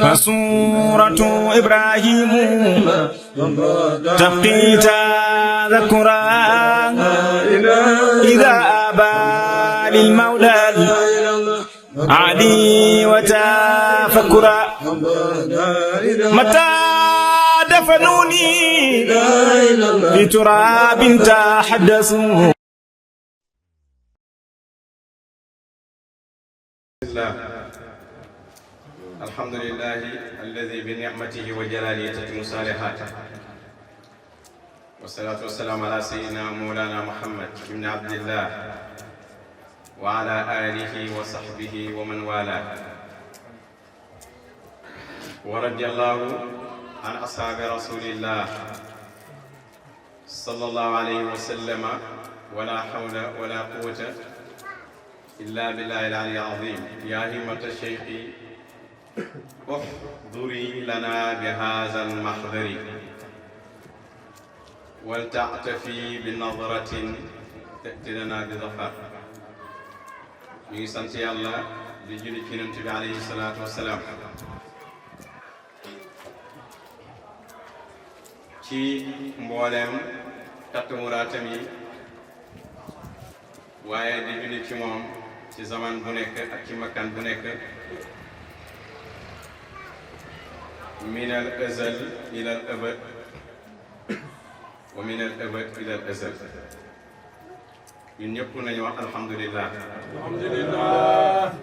فسورة إبراهيم تبقي تذكرا إذا أبى للمولى علي وتفكرا متى دفنوني بتراب تحدثوا. الحمد لله الذي بنعمته وجلاله تتم صالحاته، والصلاة والسلام على سيدنا مولانا محمد بن عبد الله وعلى آله وصحبه ومن والاه، ورضي الله عن أصحاب رسول الله صلى الله عليه وسلم، ولا حول ولا قوة إلا بالله العلي العظيم. يا همة الشيخ احضري لنا بهذا المحضر ولتعتفي بنظرة تأتي لنا بظفر. ñuy sant yàlla di julli ci Yonent bi alayhi salaatu wassalaam ci mbooleem tattamuraatam yi, waaye di julli ci moom ci zaman bu nekk ak ci makkan bu nekk, min al azal ila al abad wa min al abad ila al azal. ñun ñëpp nañu wax alhamdulillah. alhamdulillah.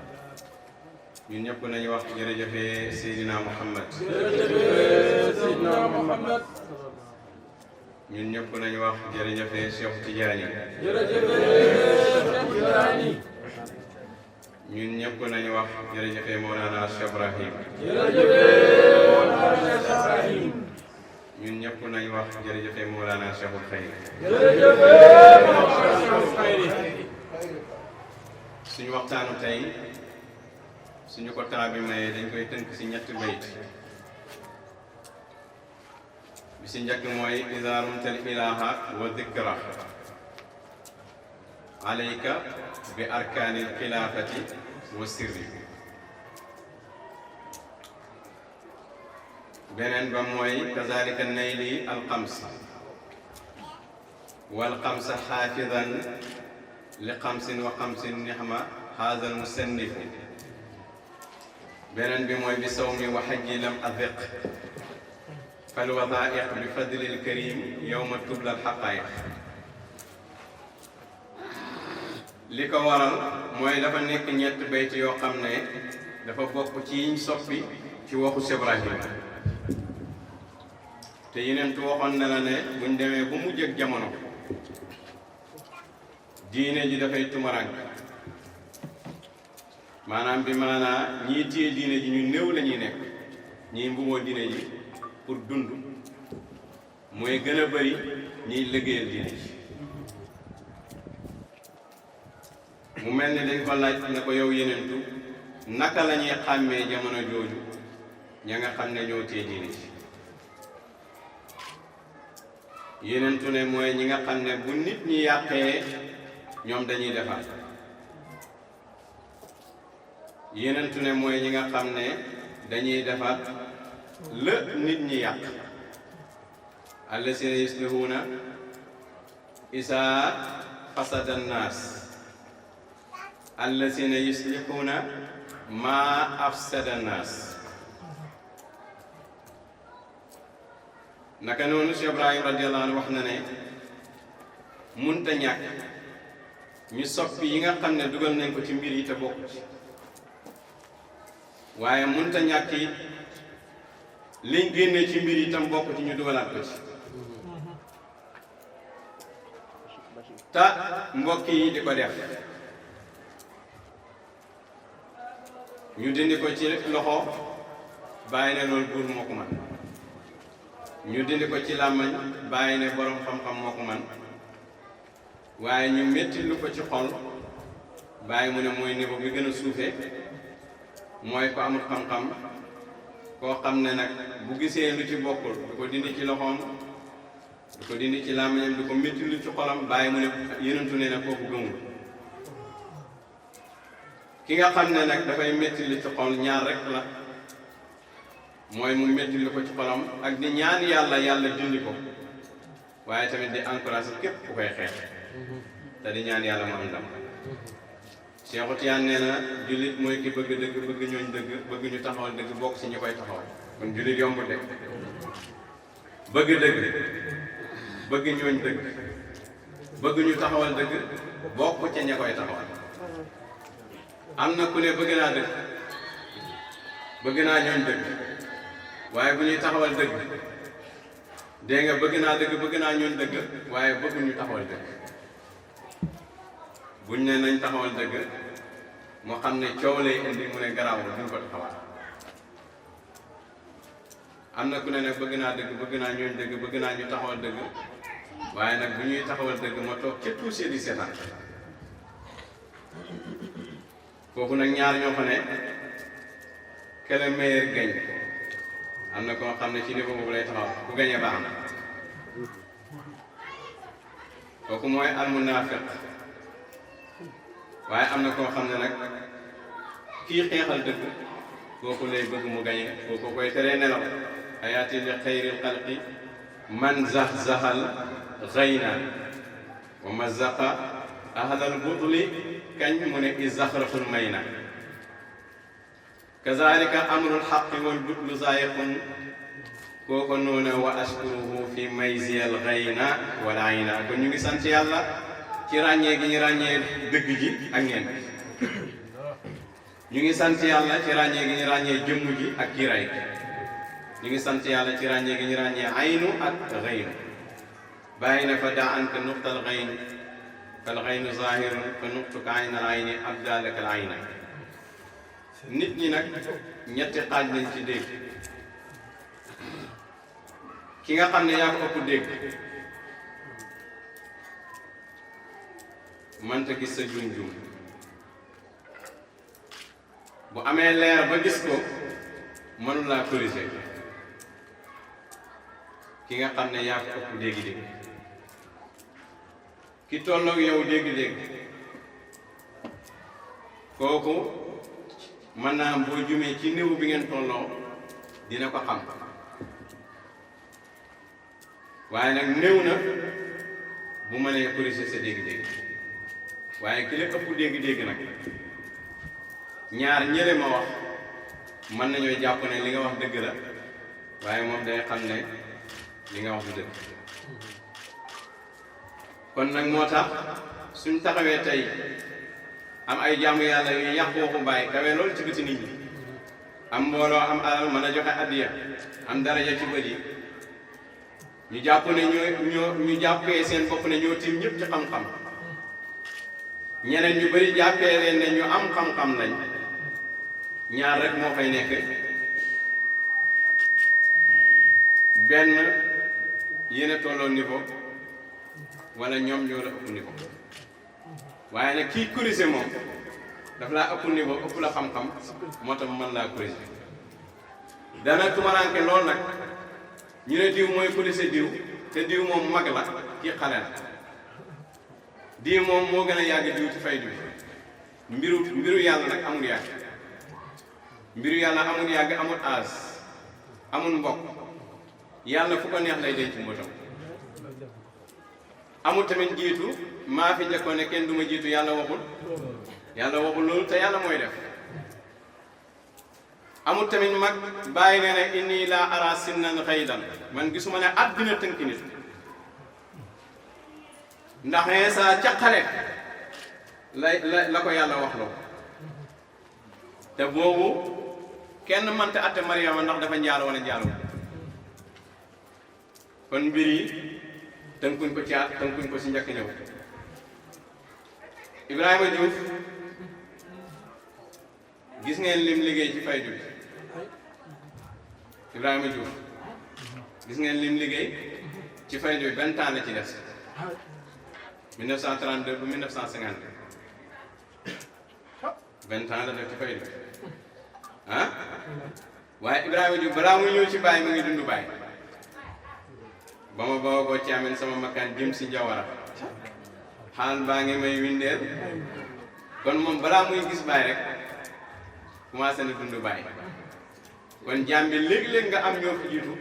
ñun ñëpp nañu wax jërëjëfe Seydina Muhammad. jërëjëfe Seydina Muhammad. ñun ñëpp nañu wax jërëjëfe Cheikh Tidiane. jërëjëfe Cheikh Tidiane. ñun ñëpp nañu wax jërëjëfe Mawlana Cheikh Ibrahim. jërëjëfe Mawlana Cheikh Ibrahim. ñun ñëpp nañu wax jërëjëfe Mawlana Cheikhul Khayr. jërëjëfe Mawlana Cheikhul Khayr. suñu waxtaanu tey suñu ko temps bi maye dañ koy tënk ci ñetti bayt. bi ci njëkk mooy idaa rumtal ilaaha wa dikra alayka bi arkaanil xilaafati wa sirri. beneen ba mooy kazalika nayli alxams wal xamsa xaafidan li xamsin wa xamsin nixma haazal musannifu. beneen bi mooy bi sawmi wa xajji lam adiq fal wadaiq bi fadlil karim yowma tubla alxaqaiq. li ko waral mooy dafa nekk ñett bayt yoo xam ne dafa bokk ci yiñ soppi ci waxu Cheikh Ibrahim, te yeneen tu waxoon na la ne buñ demee ba mujj ak jamono diine ji dafay tumaraan, maanaam bi maanaa ñii téye diine ji ñu néew la ñuy nekk, ñii mbumoo diine ji pour dund mooy gën a bëri ñiy liggéeyal diine ji. mu mel ni dañ ko laaj ne ko yow yeneentu naka la ñuy xàmmee jamono jooju ña nga xam ne ñoo téye diine ji. yeneentu ne mooy ñi nga xam ne bu nit ñi yàqee ñoom dañuy defar. yeneentu ne mooy ñi nga xam ne dañuy defar la nit ñi yàq. allasina yuslihuuna isaa fasada annaas allasina yuslihuuna maa afsada annaas. naka noonu Cheikh Ibrahim radiyallahu anhu wax na ne munta ñàkk ñu soppi yi nga xam ne dugal nañ ko ci mbir yi te bokk ci, waaye munta ñàkk it liñ génnee ci mbir yi tam bokk ci ñu dugalaat ko ci. ta mbokk yi di ko def ñu dindi ko ci loxo bàyyi ne loolu buur moo ko man, ñu dindi ko ci làmmañ bàyyi ne borom xam-xam moo ko man, waaye ñu métti lu ko ci xol bàyyi mu ne mooy niveau bi gën a suufee, mooy ko amul xam-xam koo xam ne nag bu gisee lu ci bokkul du ko dindi ci loxoom, du ko dindi ci làmmañam, du ko métti lu ci xolam, bàyyi mu ne yenentu ne na kooku gëmul. ki nga xam ne nag dafay métti li ci xol ñaar rek la mooy mu métti li ko ci xolam ak di ñaan yàlla yàlla dindi ko waaye tamit di encouragé képp ku koy xeex te di ñaan yàlla mu am ndam Cheikh Tiyaan nee na jullit mooy ki bëgg dëgg bëgg ñooñ dëgg bëgg ñu taxawal dëgg bokk ci ñu koy taxawal kon jullit yomb de bëgg dëgg bëgg ñooñ dëgg bëgg ñu taxawal dëgg bokk ca ña koy taxawal am na ku ne bëgg naa dëgg bëgg naa ñooñ dëgg waaye bu ñuy taxawal dëgg dégg nga bëgg naa dëgg bëgg naa ñooñ dëgg waaye bëgg ñu taxawal dëgg buñ ne nañ taxawal dëgg moo xam ne coow lay indi mu ne garaaw duñ ko taxawal am na ku ne nag bëgg naa dëgg bëgg naa ñooñ dëgg bëgg naa ñu taxawal dëgg waaye nag bu ñuy taxawal dëgg ma toog ca tuusee di seetaan foofu nag ñaar ñoo fa ne que le meilleur gagne am na koo xam ne ci niveau boobu lay taxaw ku gañe baax na kooku mooy almunaafiq waaye am na koo xam ne nag kii xeexal dëgg kooku lay bëgg mu gañe kooku koy teree nelaw ayaati li xayril xalqi man zaxzaxal xayna wa mazaqa ahlal butli kañ mu ne izaxraxul mayna kazalika amrul xaqi wal butlu zaayiqun kooku noonu wa ashkuruhu fi maysiyal xayna wal ayna kon ñu ngi sant yàlla ci ràññee gi ñu ràññee dëgg ji ak ngeen ñu ngi sant yàlla ci ràññee gi ñu ràññee jëmm ji ak kiiraay ñu ngi sant yàlla ci ràññee gi ñu ràññee aynu ak xaynu bàyyi na fa daa anka nuqtal xayn fal xaynu zahirun fa nuqtuka aynal ayni abdalaka al ayna nit ñi nag ñetti xaaj lañ ci dégg ki nga xam ne yaa ko ëpp dégg mënta gis sa jum-jum bu amee leer ba gis ko mënul laa corriger ki nga xam ne yaa ko ëpp dégg-dégg ki tolloog yow dégg-dégg kooku mën naa am boo jumee ci néew bi ngeen tolloo dina ko xam waaye nag néew na bu mënee corriger sa dégg-dégg waaye ki la ëpp dégg-dégg nag ñaar ñële ma wax mën nañoo jàpp ne li nga wax dëgg la waaye moom day xam ne li nga wax du dëgg kon nag moo tax suñ taxawee tey am ay jàmm yàlla yu yàq waxu bàyyi kawe loolu ci biti nit ñi am mbooloo am alal mën a joxe addiya am daraja ci bët yi ñu jàpp ne ñu jàppee seen bopp ne ñoo tiim ñëpp ci xam-xam ñeneen ñu bari jàppee leen ne ñu am xam-xam lañ ñaar rek moo fay nekk benn yéen a tolloo niveau wala ñoom ñoo la ëpp niveau waaye nag kii corriger moom daf laa ëpp niveau ëpp la xam-xam moo tax mën laa corriger dana tumaranke lool nag ñu ne diw mooy corriger diw te diw moom mag la kii xale la diw moom moo gën a yàgg diw ci fay diw mbiru yàlla nag amul yàgg mbiru yàlla amul yàgg amul aas amul mbokk yàlla fu ko neex lay denc mbootam amul tamit jiitu maa fi njëkkoon ne kenn du ma jiitu yàlla waxul loolu te yàlla mooy def amul tamit mag bàyyi nee ne inni laa ara sinnan xaydan man gisuma ne àddina tënk nit ndax Iisaa ca xale la ko yàlla wax loo te boobu kenn mënta atte Mariama ndax dafa njaalo wala njaalo kon mbir yi tënkuñ ko caat tënkuñ ko si njëkk ñëw Ibrahima Diouf gis ngeen lim liggéey ci faydu bi Ibrahima Diouf gis ngeen lim liggéey ci faydu bi 20 ans la ci des 1932 ba 1950 20 ans la def ci faydu bi ah waaye Ibrahima Diouf balaa muy ñëw ci Baye mu ngi dund Baye ba ma bawoo ko ci amen sama makkaan jëm si Jawara xaal baa ngi may windeel kon moom balaa muy gis Baye rek commencé na dund bàyyi kon jaam bi léegi-léegi nga am ñoo fi jiitu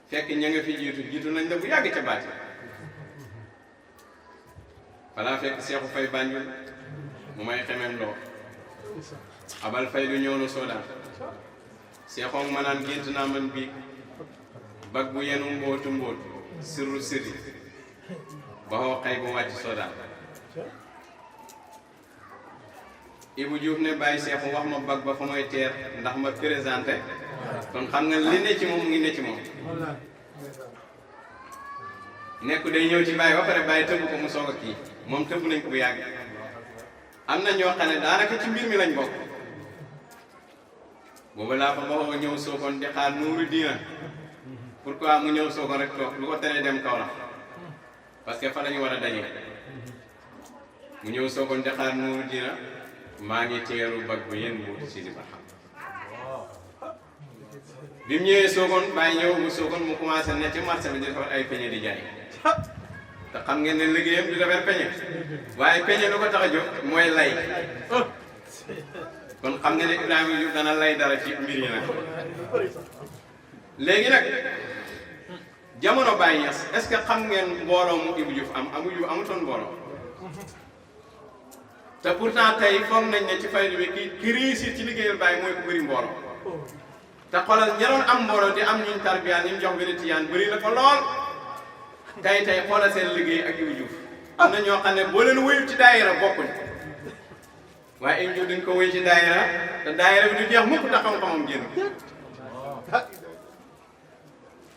fekk ña nga fi jiitu nañ la bu yàgg ca baati balaa fekk Seexu Fay Banjul mu may xemem loo abal fay du ñëw na soodaan seexoon ma naan gént naa man bii bag bu yenu mbootu mbóot sirru sirri ba xoo xay bu wàcc soodaan Ibu Diouf ne bàyyi seexu wax ma bag ba fa may teer ndax ma présenté kon xam nga li ne ci moom mu ngi ne ci moom nekku day ñëw ci bàyyi ba pare bàyyi tëbb ko mu soog a kii moom tëbb nañ ko bu yàgg am na ñoo xam ne daanaka ci mbir mi lañ bokk boobu laa fa baxoo ñëw Sokone di xaar nuuru diina pourquoi mu ñëw Sokone rek toog lu ko teree dem Kaolack parce que fa lañu war a daje mu ñëw Sokone di xaar nuuru diina maa ngi teeru bag bu yéen mu si di ba xam bi mu ñëwee Sokone bàyyi ñëw mu Sokone mu commencé ne ci marché bi di defar ay peñe di jaay te xam ngeen ne liggéeyam di defar peñe waaye peñe lu ko tax a jóg mooy lay kon xam nga ne Ibrahima Diouf dana lay dara ci mbir yi nag léegi nag jamono Baye Niass est-ce que xam ngeen mbooloo mu Ibou Diouf amutoon mbooloo te pourtant tey foog nañ ne ci faydu bi ki réussir ci liggéeyal Baye mooy ku bëri mbooloo te xoolal ña doon am mbooloo di am ñuñ tarbiyaan ñu jox benn tiyaan bëri na ko lool tey xoolal seen liggéey ak Ibou Diouf am na ñoo xam ne boo leen wéyul ci daayira bokkuñ waaye Ibou Diouf dañ ko wéy ci daayira te daayira bi du jeex mukk te xam-xamam génn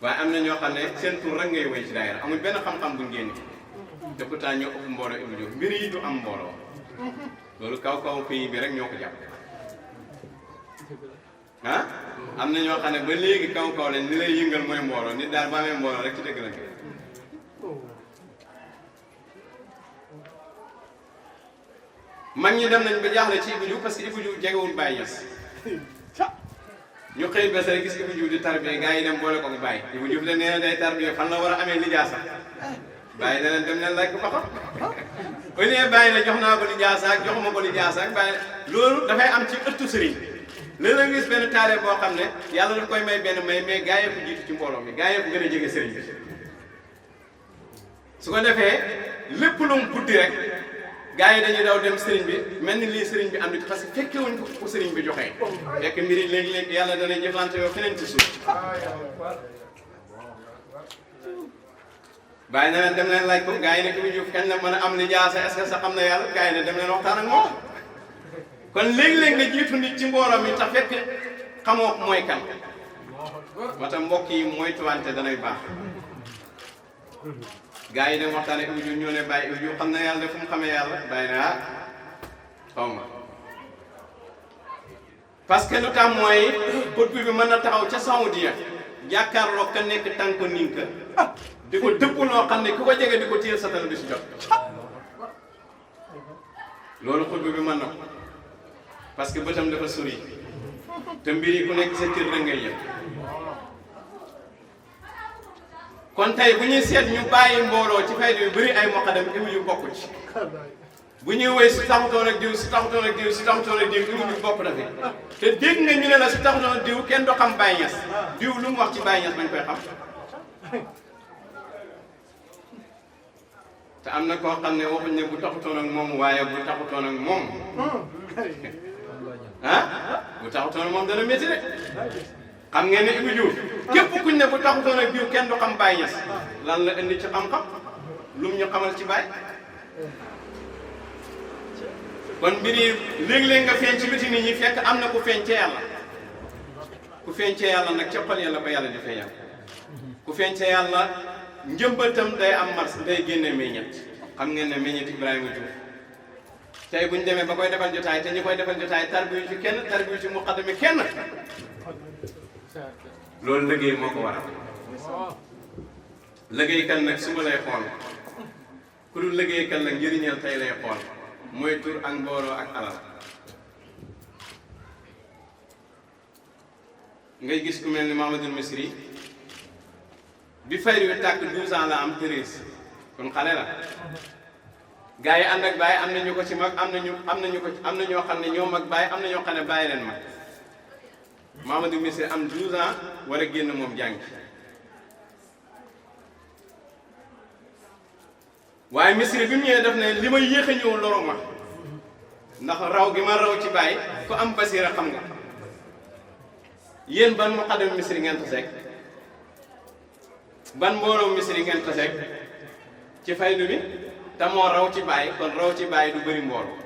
waaye am na ñoo xam ne seen tur rek ngay wéy ci daayira amul benn xam-xam buñ génn te pourtant ñoo ëpp mbooloo Ibou Diouf mbir yi du am mbooloo loolu kaw pays bi rek ñoo ko jàpp ah am na ñoo xam ne ba léegi kaw leen ni lay yëngal mooy mbooloo nit daal ba amee mbooloo rek ci dëgg la mag ñi dem nañ ba jaaxle ci Ibou Diouf parce que Ibou Diouf jegewul Baye Niass ñu xëy bés rek gis Ibou Diouf di tarbiya gars yi dem boole ko Baye Ibou Diouf la nee na day tarbiya fan la war a amee lijaasa Baye da leen dem leen laaj ko ba xam au lieu Baye la jox naa ko lijaasa ak joxuma ko lijaasa ak Baye loolu dafay am ci ëttu sëriñ léeg-léeg nga gis benn taale boo xam ne yàlla daf koy may benn may mais gars yëpp jiitu ci mbooloo mi gars yëpp gën a jege sëriñ bi su ko defee lépp lu mu guddi rek gaa yi dañuy daw dem sëriñ bi mel ni lii sëriñ bi am na parce que fekke wuñ ko sëriñ bi joxee fekk mbir yi léegi-léegi yàlla dana jëflante yoo feneen ci suuf bàyyi na leen dem leen laaj ko gaa yi ne Ibou Diouf kañ la mën a am lijaasa est-ce que sax xam na yàlla gaa yi ne dem leen waxtaan ak moom kon léegi-léegi nga jiitu nit ci mbooloo mi tax fekk xamoo mooy kan moo tax mbokk yi mooy tuwante danay baax gaa yi dem waxtaan ak Ibou Diouf ñoo ne Baye Ibou Diouf xam na yàlla fu mu xamee yàlla Baye na xaw ma parce que lu tax mooy xut bi mën na taxaw ca Saoudia jàkkaarloo ka nekk tànk ninka di ko dëpp loo xam ne ku ko jege di ko téye satal bi si jot loolu xut bi mën na ko parce que bëtam dafa sori te mbir yi ku nekk sa cër rek ngay yëg kon tey bu ñuy seet ñu bàyyi mbooloo ci fayda yu bëri ay muqaddam Ibou Diouf bokku ci bu ñuy woy su taxutoon ak diw su taxutoon ak diw su taxutoon ak diw Ibou Diouf bokk na fi te dégg nga ñu ne la su taxutoon ak diw kenn du xam Baye Niass diw lu mu wax ci Baye Niass bañ koy xam te am na koo xam ne waxuñ ne bu taxutoon ak moom waaye bu taxutoon ak moom ah bu taxutoon ak moom dana métti de xam ngeen ne Ibou Diouf képp kuñ ne bu taxutoon ak diw kenn du xam Baye Niass lan la indi ci xam-xam lu mu ñu xamal ci Baye kon mbir yi léeg-léeg nga feeñ ci biti nit ñi fekk am na ku feeñ ca yàlla ku feeñ ca yàlla nag ca xol yàlla ko yàlla di feeñal ku feeñ ca yàlla njëmbatam day am mars day génne meññet xam ngeen ne meññet Ibrahima Diouf tey buñ demee ba koy defal jotaay te ñi koy defal jotaay tarbiyu ci kenn tarbiyu ci muqaddami kenn loolu liggéey moo ko waral liggéeykat nag suba lay xool ku dul liggéeykat nag njëriñal tey lay xool mooy tur ak mbooloo ak alal ngay gis ku mel ni Mahamadul Misri bi fayru bi tàkk 12 ans la am 13 kon xale la gaa yi ànd ak Baye am na ñu ko ci mag am na ñoo xam ne ñoo mag Baye am na ñoo xam ne Baye leen mag Mamadou Misri am 12 ans war a génn moom jàngi waaye Misri bi mu ñëwee def ne li ma yéex a ñëw loro ma ndax raw gi ma raw ci Baye ku am basira xam nga yéen ban muqaddam Misri ngeen taseeg ban mbooloo Misri ngeen taseeg ci faydu bi te moo raw ci Baye kon raw ci Baye du bëri mbooloo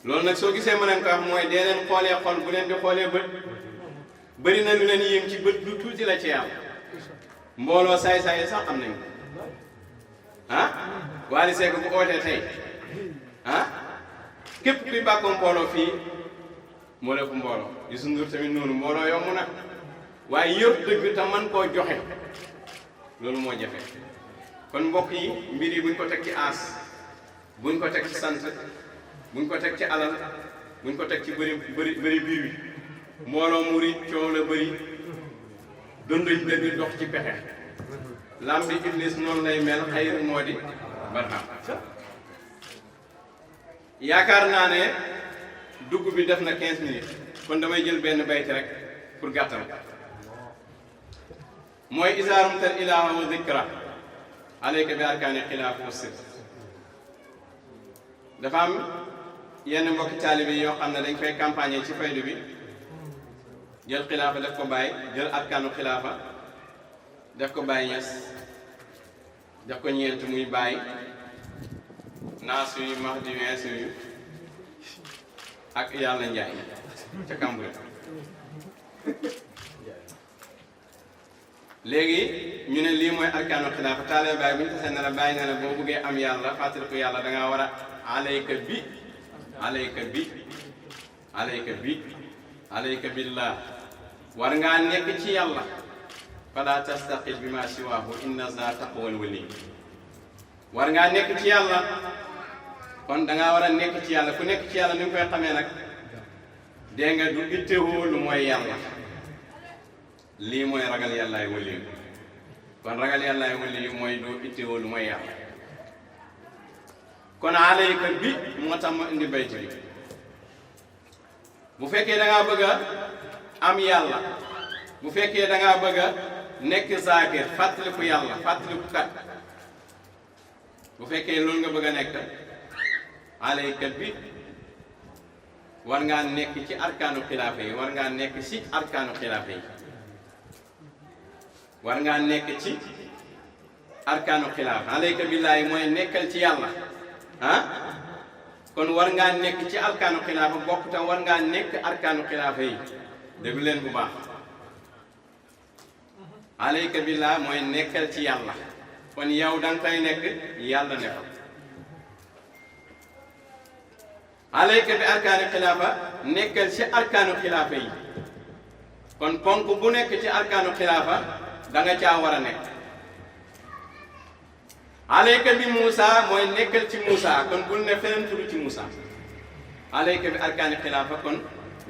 loolu nag soo gisee ma leen ko wax mooy dee leen xoolee xol bu leen di xoolee bët bëri na lu leen yéem ci bët lu tuuti la ci am mbooloo saay-saay sax am nañ ko Wally Seck bu ootee tey képp kuy bàkkoo mbooloo fii moo la ko mbooloo Youssou Ndour tamit noonu mbooloo yomb na waaye yor dëgg te man koo joxe loolu moo jafe kon mbokk yi mbir yi buñ ko teg ci aas buñ ko teg ci sant buñ ko teg ci alal buñ ko teg ci bëri biir wi mbooloo mu ri coow la bëri dunduñ dëgg dox ci pexe lambi iblis noonu lay mel xayru moo di barham yaakaar naa ne dugg bi def na 15 minutes kon damay jël benn bayti rek pour gàttal mooy isaarumtal ilaha wa zikra alayka bi arkaani xilaaf wa sir dafa am yenn mbokki taalibe yoo xam ne dañ koy campagne ci faydu bi jël xilaafa def ko bàyyi jël arkaanu xilaafa def ko bàyyi ñes def ko ñeent muy bàyyi naas yu mahdi wees yu ak yàlla njaay ca Kambure léegi ñu ne lii mooy arkaanu xilaafa taalibe bàyyi bu ñu tasee ne la bàyyi ne la boo buggee am yàlla fàttaliku yàlla dangaa war a alayka billah war ngaa nekk ci yàlla fala tastaqil bi ma siwaahu inna za taqwal wali war ngaa nekk ci yàlla kon dangaa war a nekk ci yàlla ku nekk ci yàlla ni nga koy xamee nag dégg nga du ittewoo lu mooy yàlla lii mooy ragal yàllaay wali kon ragal yàllaay wali mooy du ittewoo lu mooy yàlla kon alayka bi moo tax ma indi bayt bi bu fekkee da ngaa bëgg a am yàlla bu fekkee da ngaa bëgg a nekk Zakir fàttaliku yàlla fàttaliku kat bu fekkee loolu nga bëgg a nekk alayka bi war ngaa nekk ci arkaanu xilaafa yi war ngaa nekk ci arkaanu xilaafa yi war ngaa nekk ci arkaanu xilaafa alayka billaahi mooy nekkal ci yàlla kon war ngaa nekk ci arkaanu xilaafa bokk tam war ngaa nekk arkaanu xilaafa yi déglu leen bu baax alayka billah mooy nekkal ci yàlla kon yow da nga koy nekk yàlla ne fa alayka bi arkaanu xilaafa nekkal ci arkaanu xilaafa yi kon ponk bu nekk ci arkaanu xilaafa da nga caa war a nekk alayka bi Moussa mooy nekkal ci Moussa kon bul ne feneen tudd ci Moussa alayka bi arkaani xilaafa kon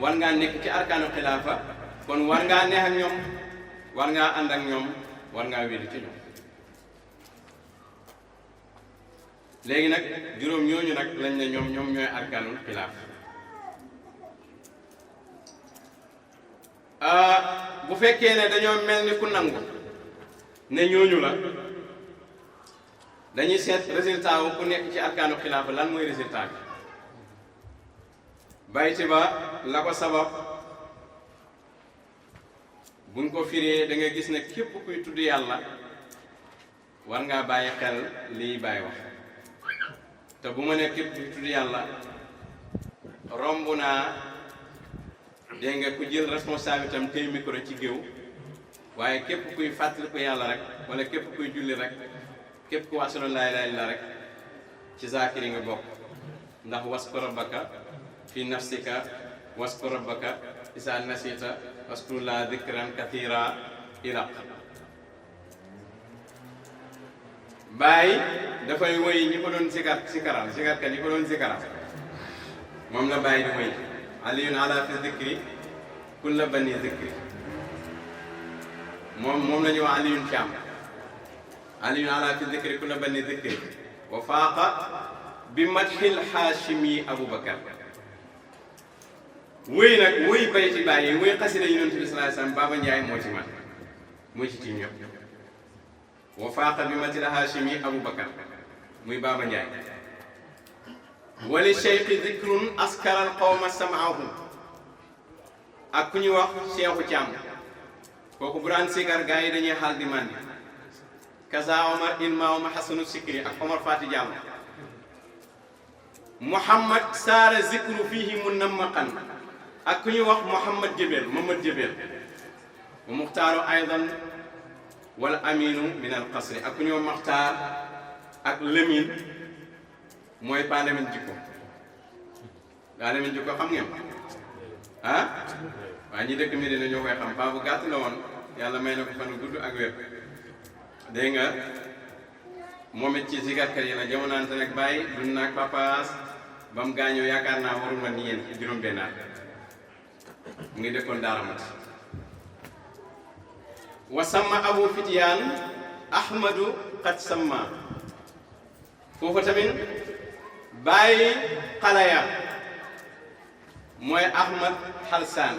war ngaa nekk ci arkaanu xilaafa kon war ngaa neex ak ñoom war ngaa ànd ak ñoom war ngaa wéeru ci ñoom léegi nag juróom ñooñu nag lañ ne ñoom ñooy arkaanul xilaaf bu fekkee ne dañoo mel ni ku nangu ne ñooñu la dañuy seet résultat wu ku nekk ci arkaanu xilaafa lan mooy résultat bi bayti ba la ko sabab buñ ko firee da nga gis ne képp kuy tudd yàlla war ngaa bàyyi xel liy bàyyi wax te bu ma ne képp kuy tudd yàlla romb naa dégg nga ku jël responsabilité am tey micro ci géew waaye képp kuy fàttali ko yàlla rek wala képp kuy julli rek képp ku wax laa ilaaha illa rek ci Zakir yi nga bokk ndax waskur rabbaka fi nafsika waskur rabbaka isa nasita waskurullaaha dikran kathiira iraq Baay dafay woy ñi ko doon sikarkat ñi ko doon sikaral moom la Baay di woy aliyun ala fi zikri kulla bani zikri moom la ñuy wax aliyun caam aliyun ala fi dikri kulla bani dikri wa faaqa bi madhil haashimi Aboubacar wéy nag wéy bay ci bàyyi wéy xasida Yonent bi sallallahu alayhi wasallam Baba Ndiaye moo ci man moo ci tiim ñëpp wa faaqa bi madhil haashimi Aboubacar muy Baba Ndiaye wali cheikhi dikrun askaral qawma sam'ahum ak ku ñuy wax Cheikhu Thiam kooku bu daan sikar gars yi dañuy xaal di mandi kaza Omar ilma Omar Hasanu Sikri ak Omar Fati Diallo Mouhamad saara zikru fihi munammaqan ak ku ñuy wax Mouhamad Jebel Mamad Jebel wa muxtaaru aydan wal aminu min al qasri ak ku ñuy wax Maxtaar ak Lamine mooy Pa Lamine Jikko daa Lamine Jikko xam ngeen ah waaye ñi dëkk Medina ñoo koy xam paa bu gàtt la woon yàlla may na ko fan gudd ak wér dégg nga moom it ci sikarkat yi la jamonaante nag bàyyi dund naag papaas ba mu gaañoo yaakaar naa warul ma ni yéen juróom-benn at mu ngi dëkkoon Daara Mat wa sama abu fitiyaan ahmadu qad sama foofu tamit bàyyi xalaya mooy Ahmad Halsaan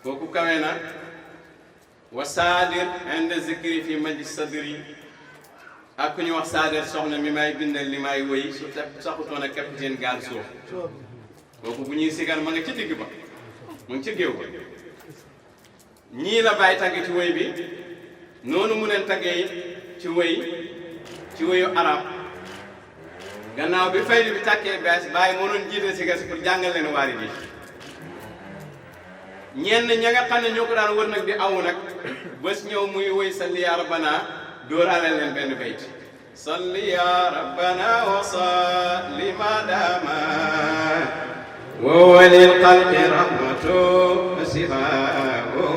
kooku kawe na wa saadir inde zikri fi majlis sadri ak ku ñu wax saadir soxna mi may bindal li may wëy su saxutoon a capitaine gaal suuf kooku bu ñuy sigar ma nga ci digg ba mu ngi ci géew ba ñii la bàyyi tagg ci wëy bi noonu mu leen taggee ci wëyu arab gannaaw bi faydu bi tàkkee bees bàyyi moo doon jiite sigar si pour jàngal leen waari bi ñenn ña nga xam ne ñoo ko daan wër nag di awu nag bés ñëw muy woy salli ya rabbana dóoraale leen benn bayt salli ya rabbana wa salli madama wa walil xalqi rahmatu sifaahu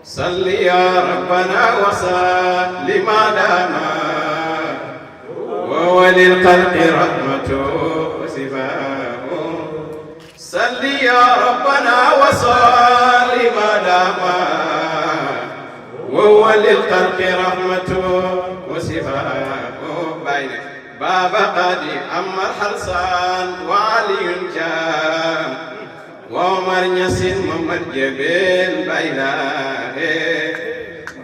salli ya rabbana wa salli madama wa walil xalqi rahmatu sifaahu salli ya rabbana wa salli madama wa lil xalqi rahmatu wa sifaahu bayne baba qadi amar Halsaan wa aliyun Jaam wa Omar Ñasin Mamad Jebel bayla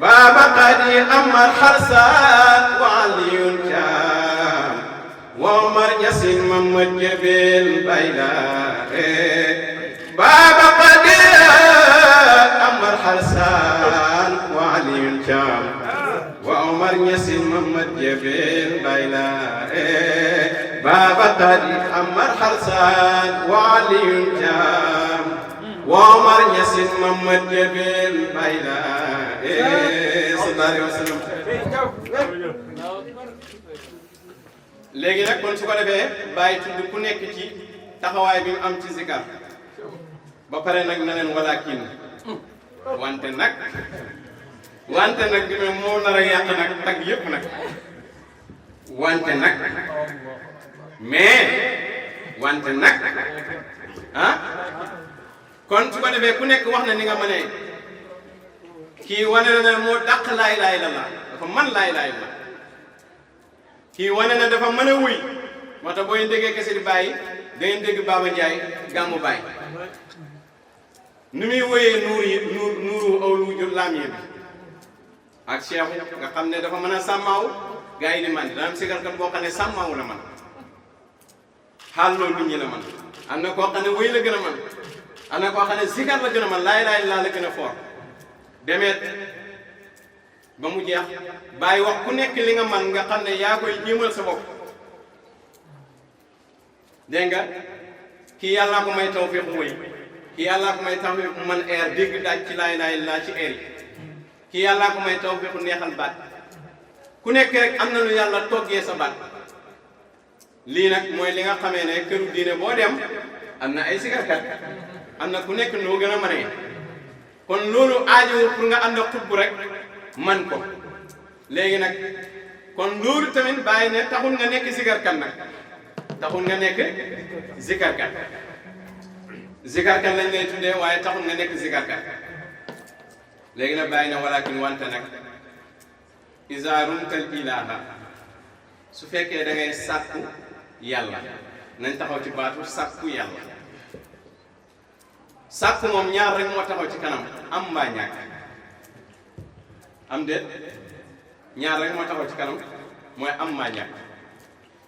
baba qadi amar Halsaan wa aliyun Jaam wa Omar Ñasin Mamad Jebel bayla baba qadi amar Halsaan wa aliyun Jaam wa Omar Ñasin Mamad Jebel bayla baba qadi amar Halsaan wa aliyun Jaam wa Omar Ñasin Mamad Jebel bayla sallallahu alayhi wa sallam. léegi nag kon su ko defee bàyyi tudd ku nekk ci taxawaay bi mu am ci zikar ba pare nag na leen walakin wante nag bi moo nar a yàq nag tag yëpp nag wante nag ah kon su ko defee ku nekk wax na ni nga mënee kii wane na ne moo dàq laa ilaaha illallaah dafa man laa ilaaha illallaah kii wane na dafa mën a wuy moo tax booy déggee kese di bàyyi da ngeen dégg Baba Ndiaye gàmmu bàyyi ni muy wëyee nuuru awlu ju laamiye bi ak Cheikh nga xam ne dafa mën a sàmmaaw gars yi di mandi dana am sigarkat boo xam ne sàmmaaw la man xaal loolu nit ñi la man am na koo xam ne wëy la gën a man am na koo xam ne sikar la gën a man laa ilaaha illallaah la gën a foor demeet ba mu jeex bàyyi wax ku nekk li nga man nga xam ne yaa koy jéemal sa bopp dégg nga kii yàllaa ko may tawfiq wëy kii yàllaa ko may tawfiq man air dégg daaj ci laa ilaaha illallaah ci air yi kii yàllaa ko may tawfiq neexal baat ku nekk rek am na lu yàlla toggee sa baat lii nag mooy li nga xamee ne këru diine boo dem am na ay sikarkat am na ku nekk noo gën a mënee kon loolu aajowul pour nga ànd ak xutbu rek man ko léegi nag kon loolu tamit bàyyi ne taxul nga nekk sikarkat nag taxul nga nekk zikarkat zikarkat lañ lay tuddee waaye taxul nga nekk zikarkat léegi nag bàyyi na walakin wante nag iza rumtal ilaha su fekkee da ngay sàkku yàlla nañ taxaw ci baatu sàkku yàlla. sàkku moom ñaar rek moo taxaw ci kanam am mbaa ñàkk am déet ñaar rek moo taxaw ci kanam mooy am mbaa ñàkk.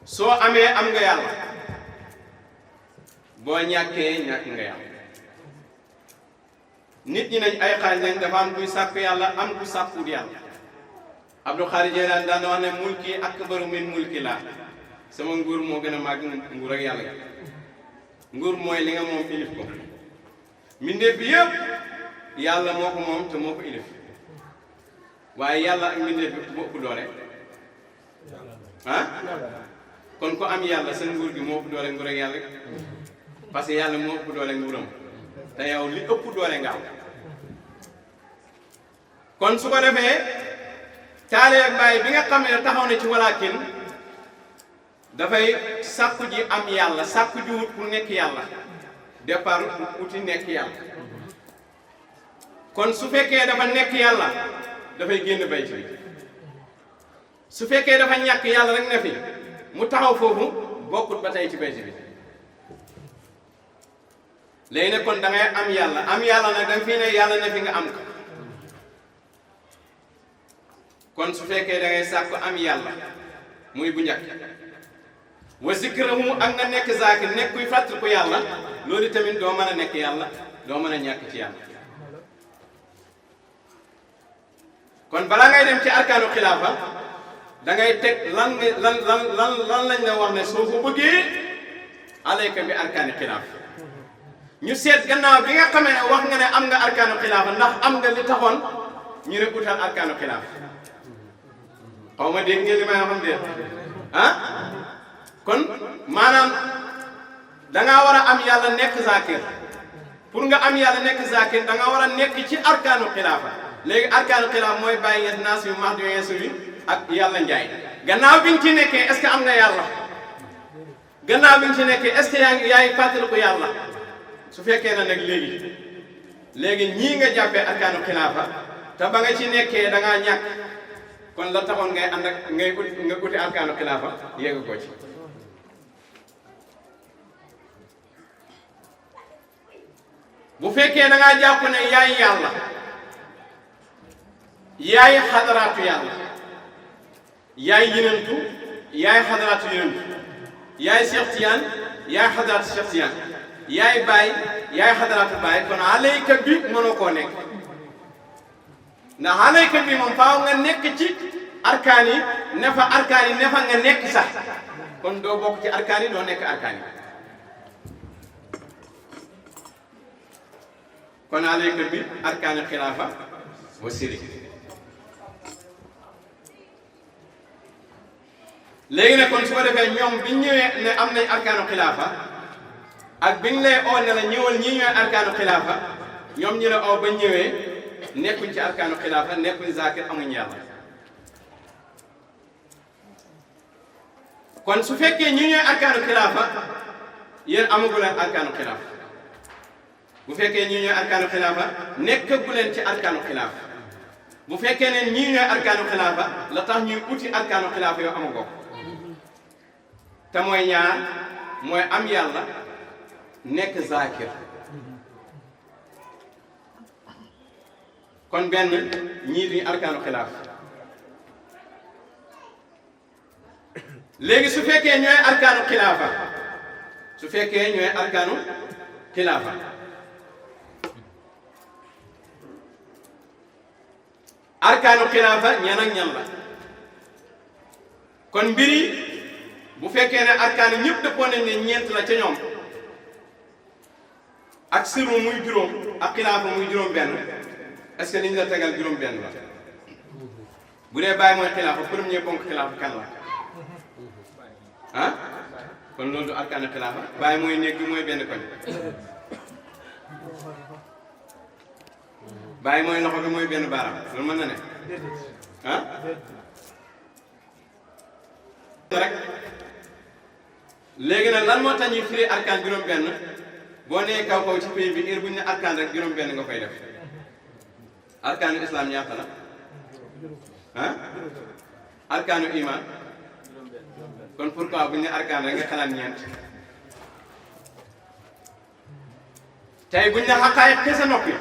soo amee am nga yàlla boo ñàkkee ñàkk nga yàlla. nit ñi nañ ay xaaj lañ dafa am kuy sàkku yàlla am ku sàkkuwut yàlla. Abdou Khari Jeylaan daan na wax ne mulki akbaru min mulki laa sama nguur moo gën a màgg nguur ak yàlla gi. nguur mooy li nga moom ilif ko mbindeef bi yëpp yàlla moo ko moom te moo ko ilif waaye yàlla ak mbindeef bi moo ëpp doole ah kon ku am yàlla sa nguur gi moo ëpp doole nguur ak yàlla gi parce que yàlla moo ëpp doole nguuram te yow li ëpp doole nga am. kon su ko defee taale ak bàyyi bi nga xam ne taxaw na ci walaakin dafay sàkku ji am yàlla sàkku ji wut pour nekk yàlla départ uti nekk yàlla. kon su fekkee dafa nekk yàlla dafay génn bayt bi su fekkee dafa ñàkk yàlla rek ne fi mu taxaw foofu bokkut ba tey ci bayt bi. léegi nag kon da ngay am yàlla nag da nga fii ne yàlla ne fi nga am ko. kon su fekkee da ngay sàkku am yàlla muy bu njëkk wa zikrahu ak nga nekk zakir nekk kuy fàttali ko yàlla loolu tamit doo mën a nekk yàlla doo mën a ñàkk ci yàlla. kon balaa ngay dem ci arkaanu xilaafa da ngay teg lan lañ la wax ne soo ko bëggee alayka bi arkaani xilaafa. ñu seet gannaaw bi nga xamee ne wax nga ne am nga arkaanu xilaafa ndax am nga li taxoon ñu ne utal arkaanu xilaafa. xaw ma dégg ngeen li may xam déet ah kon maanaam dangaa war a am yàlla nekk zakir pour nga am yàlla nekk zakir dangaa war a nekk ci arkaanu xilaafa. léegi arkaanu xilaafa mooy bàyyi yes naas yu max yeesu yi ak yàlla njaay. gannaaw bi nga ci nekkee est ce que am nga yàlla gannaaw bi nga ci nekkee est ce que yaay fàttaliku yàlla. su fekkee na nag léegi ñii nga jàppee arkaanu xilaafa te ba nga ci nekkee da ngaa ñàkk kon la taxoon ngay ànd ak nga uti arkaanu xilaafa yéega ko ci. bu fekkee da ngaa jàpp ne yaay yàlla yaay xadaraatu yàlla yaay yenentu yaay xadaraatu yenentu yaay Cheikh Tidiane yaay xadaraatu Cheikh Tidiane yaay baay yaay xadaraatu baay kon alayka bi mënoo koo nekk ndax alayka bi moom faaw nga nekk ci arkaan yi ne fa nga nekk sax kon doo bokk ci arkaan yi doo nekk arkaan yi. kon alayka bi arkaani xilaafa wa siri. léegi nag kon su ko defee ñoom biñ ñëwee ne am nañ arkaanu xilaafa ak biñ lay oo ne la ñëwal ñii ñooy arkaanu xilaafa ñoom ñu la oo ba ñëwee nekkuñ ci arkaanu xilaafa nekkuñ zakir amuñ yàlla. kon su fekkee ñii ñooy arkaanu xilaafa yéen amagu leen arkaanu xilaafa bu fekkee ñii ñooy arkaanu xilaafa nekkagu leen ci arkaanu xilaafa bu fekkee ne ñii ñooy arkaanu xilaafa la tax ñuy uti arkaanu xilaafa yoo amagoo te mooy ñaar mooy am yàlla nekk zakir. kon benn ñii duñu arkaanu xilaaf. léegi su fekkee ñooy arkaanu xilaafa arkaanu xilaafa ñan ak ñan la kon mbiri bu fekkee ne arkaanu ñëpp dëppoo nañ ne ñeent la ca ñoom ak sirru muy juróom ak xilaafa muy juróom benn est-ce que liñ la tegal juróom benn la bu dee bàyyi mooy xilaafa premier ponk xilaafa kan la ah kon loolu du arkaanu xilaafa bàyyi mooy néeg bi mooy benn koñ bàyyi mooy loxo bi mooy benn baaraam loolu mën na ne ah rek léegi nag lan moo tax ñuy firi arkaan juróom benn boo nee kaw kaw ci pays bi heure bu ñu ne arkaan rek juróom benn nga koy def arkaanu islam ñaata la ah arkaanu iman kon pourquoi bu ñu ne arkaan rek nga xalaat ñeent tey buñ ne xaqaayiq kese noppi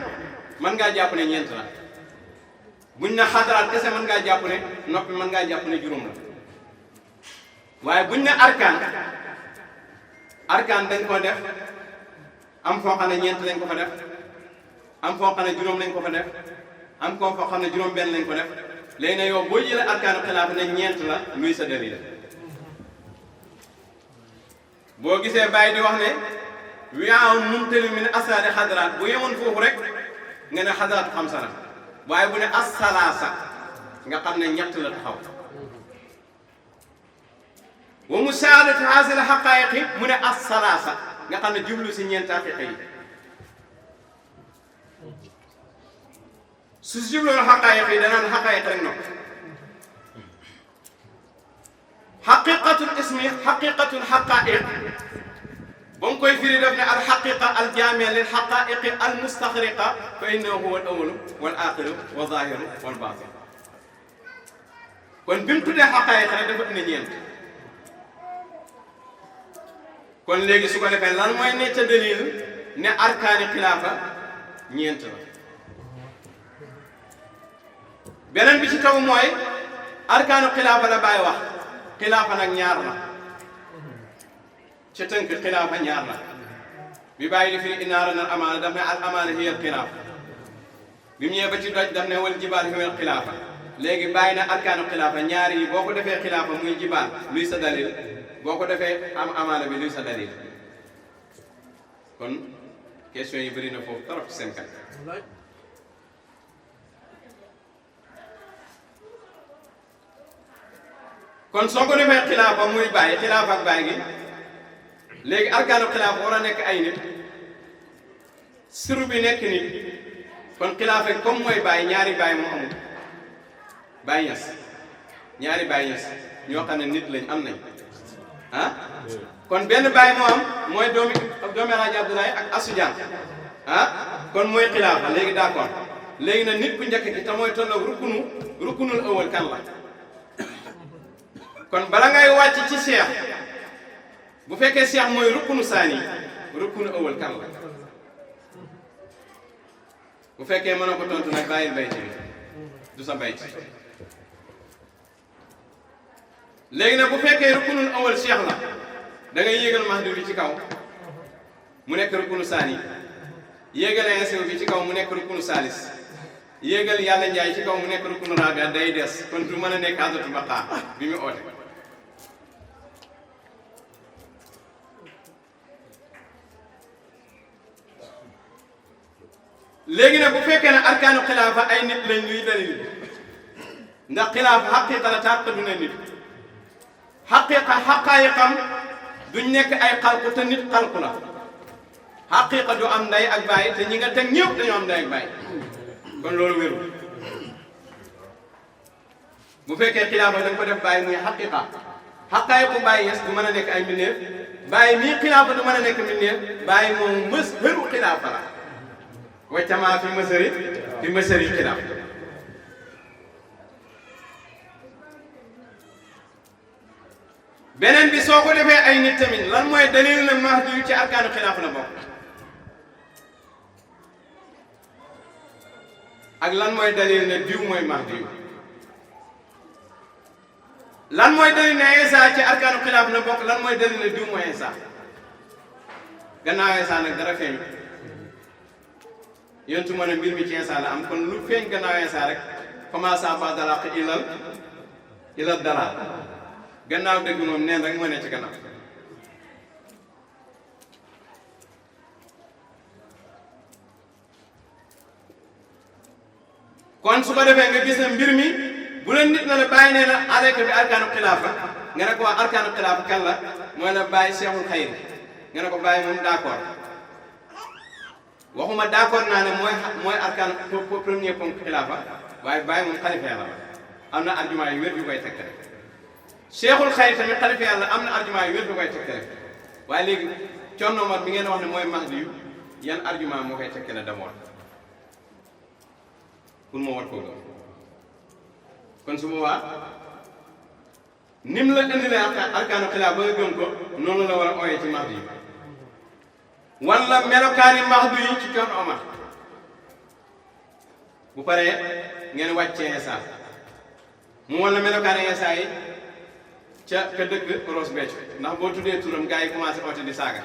mën ngaa jàpp ne ñeent la buñ ne xadaraat kese mën ngaa jàpp ne noppi mën ngaa jàpp ne juróom la waaye buñ ne arkaan dañ ko def am foo xam ne ñeent lañ ko fa def am foo xam ne juróom lañ ko fa def am foo xam ne juróom benn lañ ko def léegi nag yow boo jëlee arkaanu xilaafa ne ñeent la luy sa dalil boo gisee bàyyi di wax ne wi'aa mumtali min asaari xadaraat bu yemoon foofu rek nga ne xadaraat xamsa la waaye bu ne as-salaasa nga xam ne ñett la taxaw wa musaadatu haazil xaqaayiqi mu ne as-salaasa nga xam ne jublu si ñeent haqiiqa yi su jubloon xaqaayiq yi danaan xaqaayiq rek nokk xaqiqatul ismi xaqiqatul xaqaayiq ba mu koy firi def ne al xaqiqa al jaamia lil xaqaayiqi al mustaxriqa fa innahu huwa al awalu wal axiru wa zaahiru wal baatin kon bi mu tuddee xaqaayiq rek dafa indi ñeent kon léegi su ko defee lan mooy ne ca dalil ne arkaani xilaafa ñeent la beneen bi ci taw mooy arkaanu xilaafa la bàyyi wax xilaafa nag ñaar la ca tënk xilaafa ñaar la bi bàyyi di firi inna aradna al amaana daf ne al amaana hiya al xilaafa bi mu ñëwee ba ci doj daf ne wal jibaal hiya al xilaafa léegi bàyyi na arkaanu xilaafa ñaari yi boo ko defee xilaafa muy jibaal luy sa dalil boo ko defee amaana bi luy sa dalil kon question yi bëri na foofu trop ci seen kat kon soo ko defee xilaafa muy bàyyi xilaafa ak bàyyi gi léegi arkaanu xilaafa war a nekk ay nit siru bi nekk nit kon xilaafa comme mooy bàyyi ñaari bàyyi moo amul bàyyi ñas ñaari bàyyi ñas ñoo xam ne nit lañ am nañ ah kon benn bàyyi moo am mooy doomi Alaaji Abdoulaye ak Asujaan ah kon mooy xilaafa léegi d'accord léegi nag nit ku njëkk gi te mooy tolloog rukkunul awal kan la kon bala ngay wàcc ci seex bu fekkee seex mooy rukkunu saani rukkunu awal kan la bu fekkee mën na ko tontu nag bàyyil bayti bi du sa bayti léegi nag bu fekkee rukkunul awal seex la da ngay yéegal mahdu bi ci kaw mu nekk rukkunu saani yéegal insew bi ci kaw mu nekk rukkunu saalis yéegal yàlla njaay ci kaw mu nekk rukkunu rabia day des kon du mën a nekk azatu baqaa bi mu oote léegi nag bu fekkee ne arkaanu xilaafa ay nit lañ luy dalil ndax xilaafa xaqiiqa la tàq du ne nit xaqiiqa xaqaayiqam duñ nekk ay xalku te nit xalku la xaqiiqa du am nday ak bàyyi te ñi nga teg ñëpp dañoo am nday ak bàyyi kon loolu wérul bu fekkee xilaafa da nga ko def bàyyi muy xaqiiqa xaqaayiqu bàyyi yes du mën a nekk ay mbindeef bàyyi mii xilaafa du mën a nekk mbindeef bàyyi moom mës hëru xilaafa la waccamaa fi mësëri xilaaf beneen bi soo ko defee ay nit tamit lan mooy dalil na mahdi yu ci arkaanu xilaaf la bokk ak lan mooy dalil ne diw mooy mahdi yu lan mooy dalil ne Isa ci arkaanu xilaaf la bokk lan mooy dalil ne diw mooy Isa gannaaw Isa nag dara feeñ yéntu ma ne mbir mi ci Isa la am kon lu feeñ gannaaw Isa rek commencé ba dalaq ilal dara gannaaw dëgg moom neen rek moo ne ci gannaaw kon su ko defee nga gis ne mbir mi bu leen nit na la bàyyi nee na alayka bi arkaanu xilaafa nga ne ko waa arkaanu xilaafa kan la mooy la bàyyi Cheikhul Xayri nga ne ko bàyyi moom d'accord waxuma d'accord naa ne mooy arkaan premier ponk xilaafa waaye bàyyi moom xalifa yàlla la am na argument yu wér yu koy tegtale Cheikhul Xayri tamit xalifa yàlla am na argument yu wér yu koy tegtale waaye léegi Thierno Omar bi ngeen wax ne mooy mahdi yu yan argument moo koy tegtale d'abord pour moo war koo gëm kon su boobaa nim la indilee arkaanu xilaafa ba nga gëm ko noonu la war a ooyee ci Mahdi yi wala melokaani Mahdi yi ci Cheikh Omar bu paree ngeen wàccee Isa mu wala melokaani Isa yi ka dëkk Ross Béthio ndax boo tuddee turam gars yi commencé oote di saaga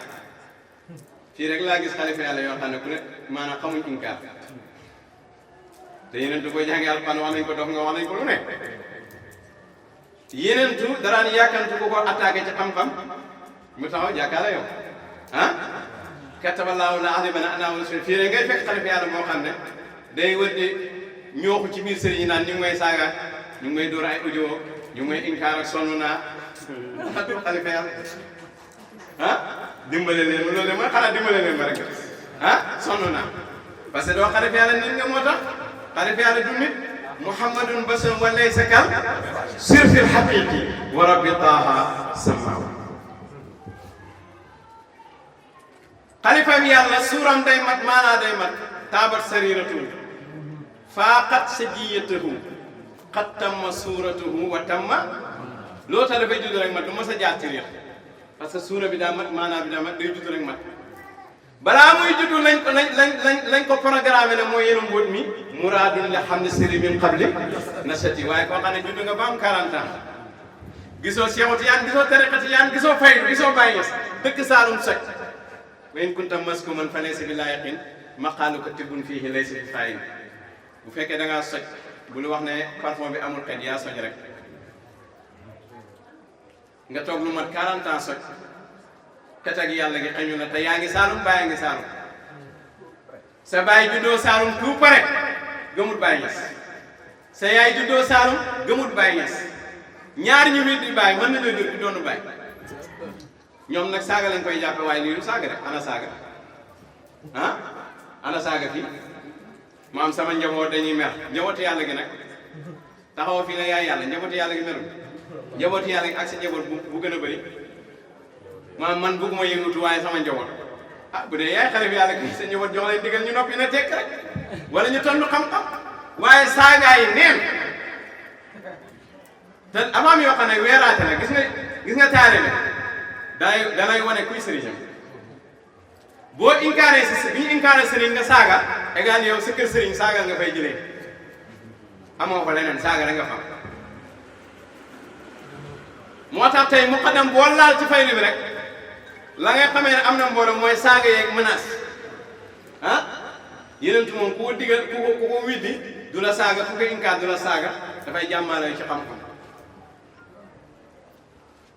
fii rek laa gis xalifa yàlla yoo xam ne ku ne maanaam xamuñ inkaar te yeneen tu koy jàngee alxuraan wax nañ ko dox nga wax nañ ko lu ne yeneen tu daraan yàkkantu ko ko attaqué ci xam-xam mu taxaw jàkkaarloo yow ah kataballaahu la aghlibanna ana wa rusuli fii rek ngay fekk xalifa yàlla moo xam ne day wër di ñooxu ci biir sëriñ yi naan ñu ngi may saaga ñu ngi may dóor ay audio ñu ngi may inkaar ak sonn naa xatul xalifa yàlla ah dimbale leen ma loolu de mooy xanaa dimbale leen ma rek ah sonn naa parce que doo xalifa yàlla nit nga moo tax xalifa yàlla du nit muhammadun basharun wa laysa kal sirfil haqiqi wa rabbi taaha samaaw xalifa bi yàlla suuram day mat maanaa day mat taabat sariratuhu faaqat sajiyatahu qad tamma suuratuhu wa tamma loo tax dafay judd rek mat du mos a jaar ci riix parce que suura bi daa mat maanaa bi daa mat day judd rek mat balaa muy judd lañ ko programme ne mooy yenu mbóot mi muraadun li xam ne sëri min qabli nasati waaye koo xam ne judd nga ba am 40 ans gisoo Cheikh Tijaan gisoo tariqa Tijaan gisoo faydu gisoo bàyyi dëkk Saalum soj wa in kunta maskuman fa laysa bi laayiqin maqaaluka tibbun fiihi laysa bi faayin bu fekkee da ngaa soj bu lu wax ne parfum bi amul xet yaa soj rek nga toog lu mat 40 ans soj xet ak yàlla gi xañu la te yaa ngi Saalum bàyyi ngi Saalum sa baay juddoo Saalum tout pare gëmut Baay Ñas sa yaay juddoo Saalum gëmut Baay Ñas ñaar ñu wit di baay mën nañoo jur di doonu baay ñoom nag saaga lañ koy jàppe waaye lii du saaga rek ana saaga ah ana saaga fii maam sama njaboot dañuy mer njabootu yàlla gi nag taxaw fii ne yaay yàlla njabootu yàlla gi merul njabootu yàlla gi ak sa njaboot bu gën a bëri maam man bëgguma yëngutu waaye sama njaboot ah bu dee yaay xale bi yàlla gi sa njaboot jox leen digal ñu noppi na tekk rek wala ñu tontu xam-xam waaye saagaa yi neen te amaam yoo xam ne weeraate la gis nga taare ne danay wane kuy sëriñam boo incarné si bi ñu incarné sëriñ nga saaga égal yow sa kër sëriñ saaga nga fay jëlee amoo ko leneen saaga rek nga xam moo tax tey muqaddam boo laal ci faylu bi rek la ngay xamee ne am na mbooloo mooy saaga yeeg menace ah yenentu moom ku ko digal ku ko widdi du la saaga ku ko incarné du la saaga dafay jàmmaale ci xam-xam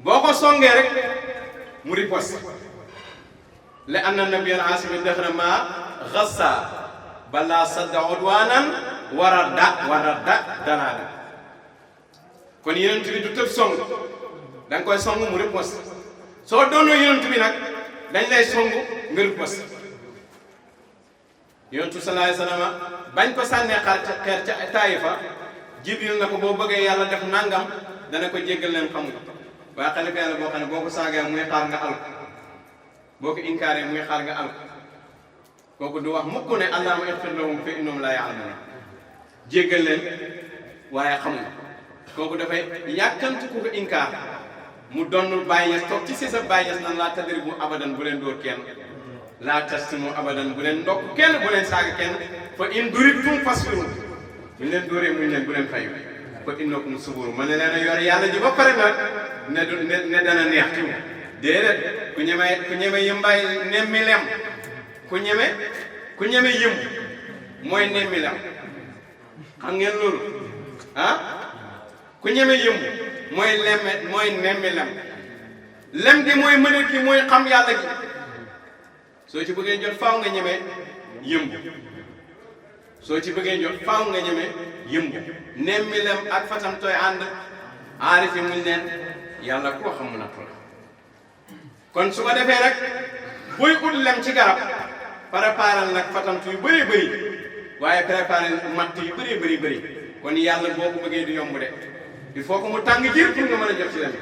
boo ko songee rek mu riposte li anna nabiyal asimi dëxra ma xassa bala sadda udwanan waradda dalaala kon yonent bi du tëb song da nga koy song mu riposte soo doonoo yonent bi nag dañ lay song nga riposte yonent sallallahu alayhi wasallam bañ ko sànnee xeer ca Taayifa Jibril na ko boo bëggee yàlla def nangam dana ko jéggal leen xamul waaye xalifa yàlla boo xam ne boo ko saagee muy xaar nga al boo ko inkaaree muy xaar nga al kooku du wax mukk ne allahumma ighfir lahum fa innahum laa ya'lamuun jéggal leen waaye xamul kooku dafay yàkkamti ku ko inkaar mu doon Baay Ñas toog ci si sa Baay Ñas nan laa tadribu abadan bu leen dóor kenn laa tastimu abadan bu leen ndokk kenn bu leen saaga kenn fa in duribtum fasbiru bu leen dóoree muñ leen bu leen fayu fa innakum subur ma ne leen a yor yàlla ji ba pare nag ne dana neex ci moom déedéet ku ñeme yëmbaay nemmi lem ku ñeme yëm mooy nemmi lem xam ngeen loolu ah ku ñeme yëm mooy nemmi lem gi mooy mënat gi mooy xam yàlla gi soo ci bëggee jot faaw nga ñeme yëmb soo ci bëggee jot faaw nga ñeme yëmb nemmi lem ak fatam tooy ànd aarifi muñ leen yàlla koo xam mun a toll kon su ko defee rek booy ut lem ci garab préparal nag fatantu yu bëree bëri waaye préparer matt yu bëree bëri kon yàlla boo ko bëggee du yomb de il faut que mu tàng jër pour nga mën a jot ci lem bi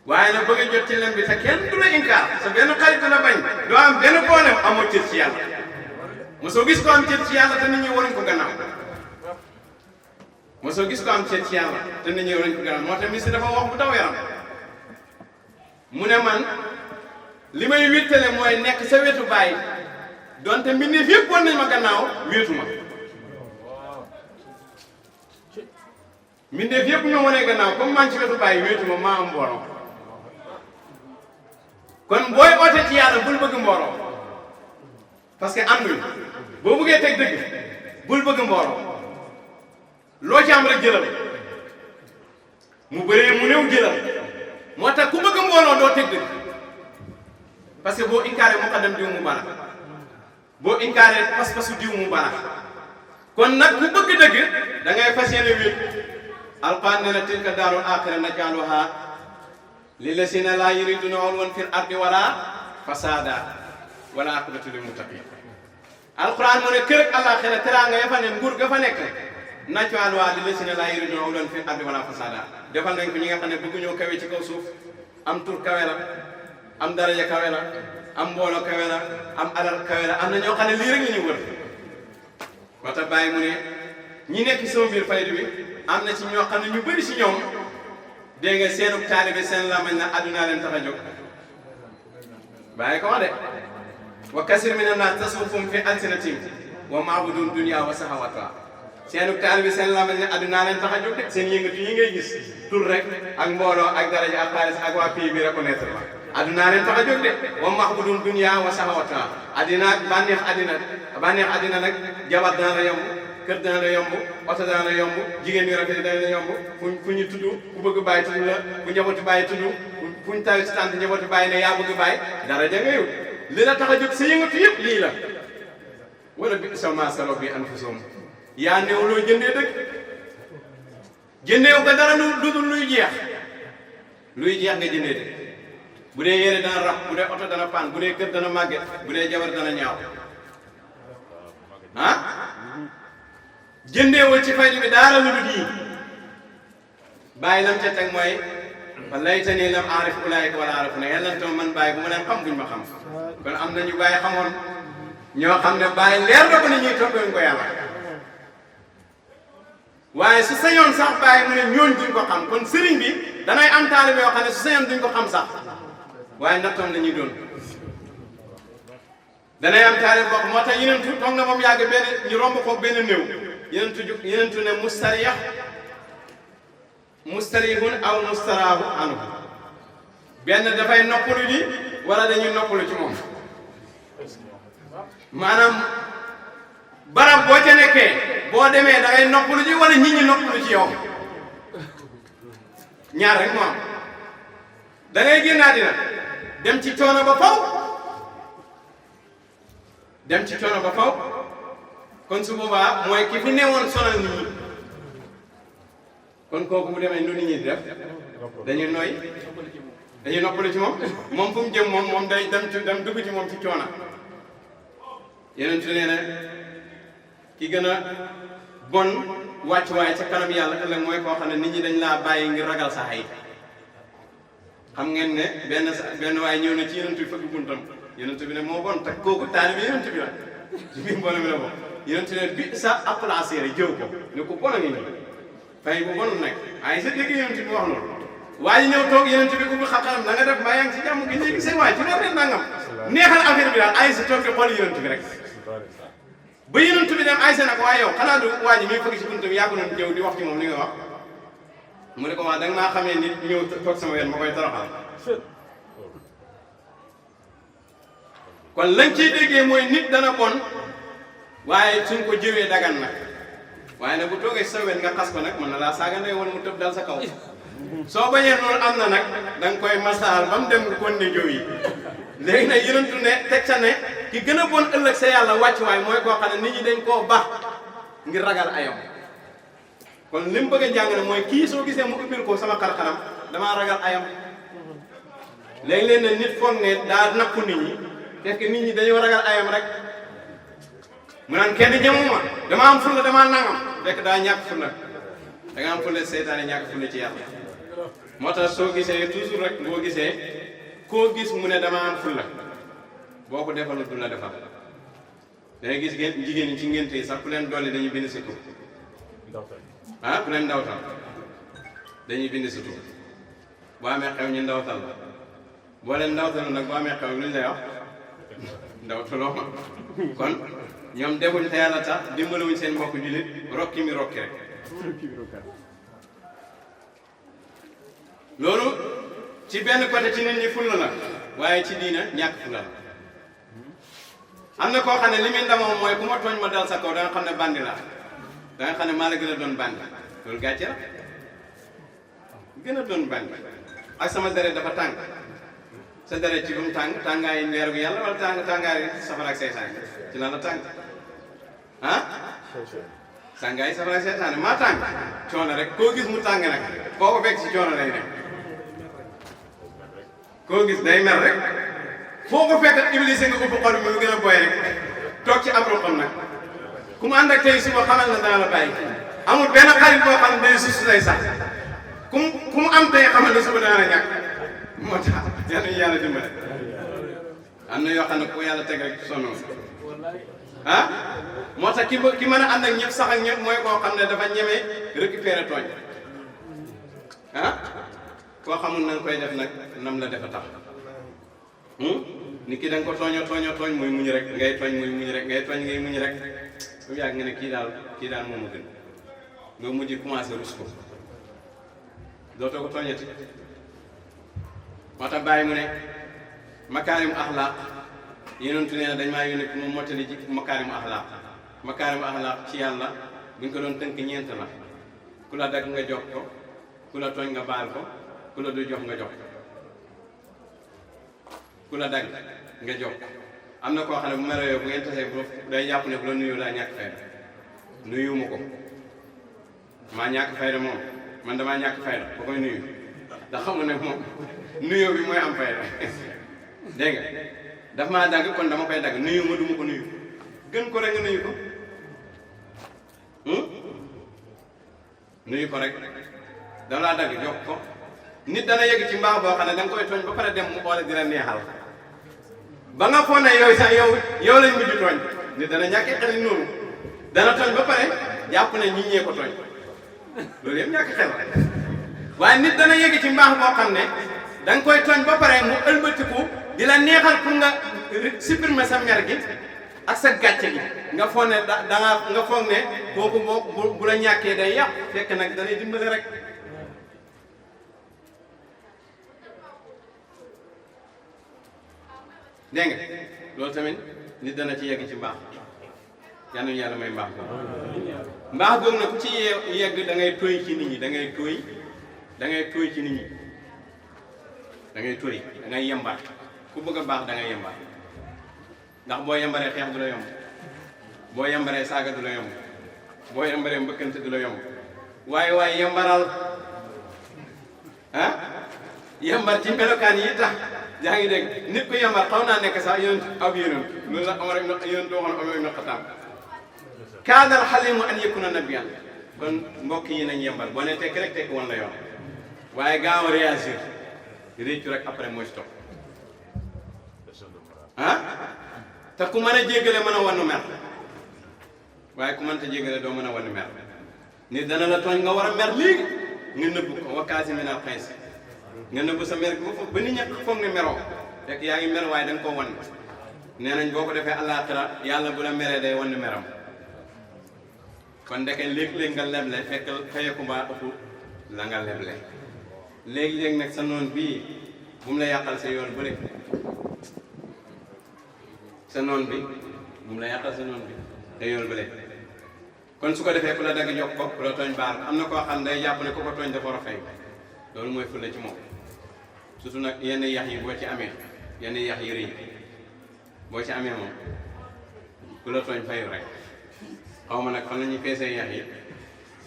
waaye nag bëgg a jot ci lem bi te kenn du la inkaar sa benn xarit du la bañ doo am benn problème amoo cër ci yàlla mosoo gis ko am cër ci yàlla te nit ñi waruñ ko gannaaw mosoo gis ko am ceet ci yàlla te nit ñi war nañ ko gërëm moo tax Misri dafa wax bu taw yaram mu ne man li may wéttale mooy nekk sa wetu bàyyi donte mbindeef yëpp wan nañ ma gannaaw wéetu ma mbindeef yëpp ñoo wanee gannaaw comme maa ngi ci wetu bàyyi wéetu ma maa am mbooloo kon booy oote ci yàlla bul bëgg mbooloo parce que ànduñ boo bëggee teg dëgg bul bëgg mbooloo loo ci am rek jëlal mu bëree mu néew jëlal moo tax ku bëgg mbooloo doo teg dëgg parce que boo inkaaree muqaddam diw mu baax boo inkaaree pas-pasu diw mu baax kon nag ku bëgg dëgg da ngay fas yéene wéet alquran ne na tilka daarul aaxira naj'aluhaa lillaziina laa yuriiduuna uluwwan fil ardi wala fasaada wala aqibatu lil muttaqiin alquran mu ne kër ak àllaaxira teraanga ya fa ne nguur ga fa nekk naj'aluhaa lillaziina laa yuriiduuna uluwwan fil ardi wala fasaada defal nañ ko ñi nga xam ne bëgg ñoo kawe ci kaw suuf am tur kawe la am daraja kawe la am mbooloo kawe la am alal kawe la am na ñoo xam ne lii rek la ñu wër moo tax bàyyi mu ne ñi nekk ci sama biir faydu bi am na ci ñoo xam ne ñu bëri ci ñoom dégg nga seenu taalibe seen lamañ na àdduna leen tax a jóg bàyyi ko wax de wa kasir mina naas tasawwufum fi alsinatihim wa ma'budun dunya wa sahawatuha seenu taalibe seen lamañ na àdduna leen tax a jóg de seen yëngatu yi ngay gis tur rek ak mbooloo ak daraja ak xaalis ak waa pays bi reconnaître la àdduna leen tax a jóg de wa ma'budun dunya wa sahawatuha àddina bànneex àddina nag jabar dana la yomb kër dana la yomb oto dana la yomb jigéen ñu rafet dana la yomb fu ñu tudd ku bëgg bàyyi tudd la ku njabootu bàyyi tudd fu ñu taw ci tànt njabootu bàyyi ne yaa bëgg bàyyi dara ja nga yow li la tax a jóg sa yëngatu yëpp lii la wala bi sama salo bi anfusum yaa néew loo jëndee dëgg jëndeew nga dara lu dul luy jeex nga jëndee dëgg bu dee yére dana rab bu dee oto dana paan bu dee kër dana màgget bu dee jabar dana ñaaw ah jëndeewul ci faydu bi daara lu dul yii bàyyi lam ca teg mooy fa laytanii lam aarif ulaa'ika wala aarafuna yàlla na man bàyyi bu ma leen xam buñ ma xam kon am na ñu bàyyi xamoon ñoo xam ne bàyyi leer na ko ni ñuy toppee ko yàlla waaye su sañoon sax bàyyi mu ne ñooñ duñ ko xam kon sëriñ bi danay am taalibe yoo xam ne su sañoon duñ ko xam sax waaye nattoon la ñuy doon danay am taalibe bokk moo tax yeneen tu toog na moom yàgg benn ñu romb ko benn néew yenentu ne mustarihun aw mustaraahu anhu benn dafay noppalu ji wala dañuy noppalu ci moom maanaam barab boo ca nekkee boo demee da ngay noppalu ji wala nit ñi noppalu ci yow ñaar rek moo am da ngay génnaa dina dem ci coono ba faw kon su boobaa mooy ki fi newoon sonal nit ñi kon kooku bu demee nu nit ñi di def dañuy nooy dañuy noppalu ci moom fu mu jëm moom day dem dugg ci moom ci coona yeneen tu nee na ki gën a bon wàccuwaay ca kanam yàlla ëllëg mooy koo xam ne nit ñi dañ laa bàyyi ngir ragal sa ay xam ngeen ne benn waaye ñëw na ci yeneen tu fëgg buntam yeneen tu bi ne moo bon te kooku taalibe yeneen tu bi la ci biir mbooloo mi la bon yeneen tu ne bi sa applacer jëw ko ne ko bon a ngi nii fay bu bon nag ay sa dégg yeneen tu bi wax noonu waaye ñëw toog yeneen tu bi ubbi xaqaram na nga def mbaa yaa ngi ci jàmm gi léegi seen waay ci loolu leen nangam neexal affaire bi daal ay sa toog di xool yeneen tu bi rek ba yeneen tu bi dem ay sa nag waaye yow xanaa du waa ji muy fëgg ci buntu bi yaa ko doon jëw di wax ci moom li nga wax mu ne ko wax da nga maa xamee nit ñëw toog sama wet ma koy toroxal kon lañ ciy déggee mooy nit dana bon waaye suñ ko jëwee dagan nag waaye nag bu toogee sa wet nga xas ko nag mën na laa saaga ndey wala mu tëb dal sa kaw soo bañee loolu am na nag da nga koy masaal ba mu dem nga kon ne jëw yi léegi nag yenentu ne teg sa ne ki gën a bon ëllëg sa yàlla wàcc waay mooy koo xam ne nit ñi dañ koo baax ngir ragal ayam kon li mu bëgg a jàng ne mooy kii soo gisee mu ubbil ko sama xar-xaram damaa ragal ayam léegi-léeg ne nit foog ne daa nappu nit ñi fekk nit ñi dañoo ragal ayam rek mu naan kenn ñemuma dama am fulla dama nangam fekk daa ñàkk fulla da nga am fulla seytaane ñàkk fulla ci yàlla moo tax soo gisee toujours rek boo gisee koo gis mu ne dama am fulla boo ko defal du la defal da ngay gis jigéen ñi ci ngénte yi sax ku leen dolli dañuy bind si tur ah ku leen ndawtal dañuy bind sa tur boo amee xew ñu ndawtal la boo leen ndawtal nag boo amee xew lu ñu lay wax ndawtaloo ma kon ñoom defuñ te yàlla tax dimbaliwuñ seen mbokk jullit rokki mi rokki rek loolu ci benn côté ci nit ñi fulla la waaye ci diina ñàkk fulla la am na koo xam ne li muy ndamoo mooy bu ma tooñ ma dal sa kaw da nga xam ne bandi la da nga xam ne maa la gën a doon bandi loolu gàcce la gën a doon bandi ak sama deret dafa tàng sa deret ci bu mu tàngaay leeru gi yàlla wala tàngaay safara ak seytaane ci lan la tàng ah tàngaay safara ak seytaane maa tàng coono rek koo gis mu tàng nag koo ko fekk si coono lay nekk koo gis day mer rek foo ko fekk iblis nga ubbi xol bi mu gën a boy rek toog ci ab roxam nag ku mu ànd ak tey suba xamal na dana la bàyyi amul benn xarit boo xam ne day sus lay sax ku mu am tey xamal ne suba dana la ñàkk moo tax yàlla dimbale am na yoo xam ne ku yàlla teg rek sonn ah moo tax ki mën a ànd ak ñëpp sax ak ñëpp mooy koo xam ne dafa ñeme récupérer tooñ ah koo xamul na nga koy def nag nam la defa tax nit ki da nga ko tooñ muy muñ rek ngay tooñ muy muñ rek ngay tooñ ngay muñ rek ba mu yàgg nga ne kii daal moom a gën nga mujj commencé rus ko dootoo ko tooñati moo tax bàyyi mu ne makaarimu axlaaq yonentu nee na dañ maa yónni mu mottali ci makaarimu axlaaq ci yàlla buñ ko doon tënk ñeent la ku la dagg nga jox ko ku la tooñ nga baal ko ku la du jox nga jox ku la dagg nga jox am na koo xam ne bu ma réyoo bu ngeen tasee bu day jàpp ne bu la nuyu daa ñàkk fayda nuyu ma ko maa ñàkk fayda moom man damaa ñàkk fayda ba koy nuyu ndax xam nga ne moom nuyoo bi mooy am fayda dégg nga daf maa dagg kon dama koy dagg nuyu ma duma ko nuyu gën ko rek nga nuyu ko nuyu ko rek dama laa dagg jox ko nit dana yegg ci mbaax boo xam ne da nga koy tooñ ba pare dem mu xoole dina neexal ba nga foog ne yow sax yow lañ mujj tooñ nit dana ñàkkee xel noonu dana tooñ ba pare jàpp ne ñi ñee ko tooñ loolu yëpp ñàkk xel waaye nit dana yegg ci mbaax boo xam ne da nga koy tooñ ba pare mu ëlbatiku di la neexal pour nga supprimer sa mer gi ak sa gàcce gi nga foog ne nga foog ne kooku bu la ñàkkee day yàq fekk nag da lay dimbale rek dégg nga loolu tamit nit dana ci yegg ci mbaax yal nañu yàlla may mbaax boobu mbaax boobu nag ku ci yegg da ngay tooy ci nit ñi da ngay tooy ci nit ñi da ngay yembar ku bëgg a baax da ngay yembar ndax boo yembaree xeex du la yomb boo yembaree saaga du la yomb boo yembaree mbëkkante du la yomb waaye yembaral ah yembar ci melokaan yi tax yaa ngi dégg nit ku yembar xaw naa nekk sax yonent ab yonent loolu la Omar ibn yonent waxoon Omar ibn Xattaab kaadal xalimu an yakuna nabiyan kon mbokk yi nañ yembar boo ne tekk rek tekk woon la yoon waaye gaaw a réagir réccu rek après mooy stop ah te ku mën a jéggale mën a wannu mer waaye ku mënta jéggale doo mën a wannu mer nit dana la tooñ nga war a mer léegi nga nëbb ko wa kaasiminal xays nga nëbb sa mer ba nit ñi foog ne meroo fekk yaa ngi mer waaye da nga koo wan nee nañ boo ko defee àllaaxira yàlla bu la meree day wan meram kon ndeke léeg-léeg nga leble fekk fayeku mbaa ëpp la nga leble léegi-léeg nag sa noon bii bu mu la yàqal sa yoon bële sa noon bi bu mu la yàqal sa noon bi te yoon bële kon su ko defee ku la dagg jox ko ku la tooñ baal am na koo xam day jàpp ne ku ko tooñ dafa war a fay loolu mooy fulla ci moom surtout nag yenn yax yi boo ci amee yenn yax yi rëy boo ci amee moom ku la tooñ fayu rek xaw ma nag fan la ñuy feesee yax yi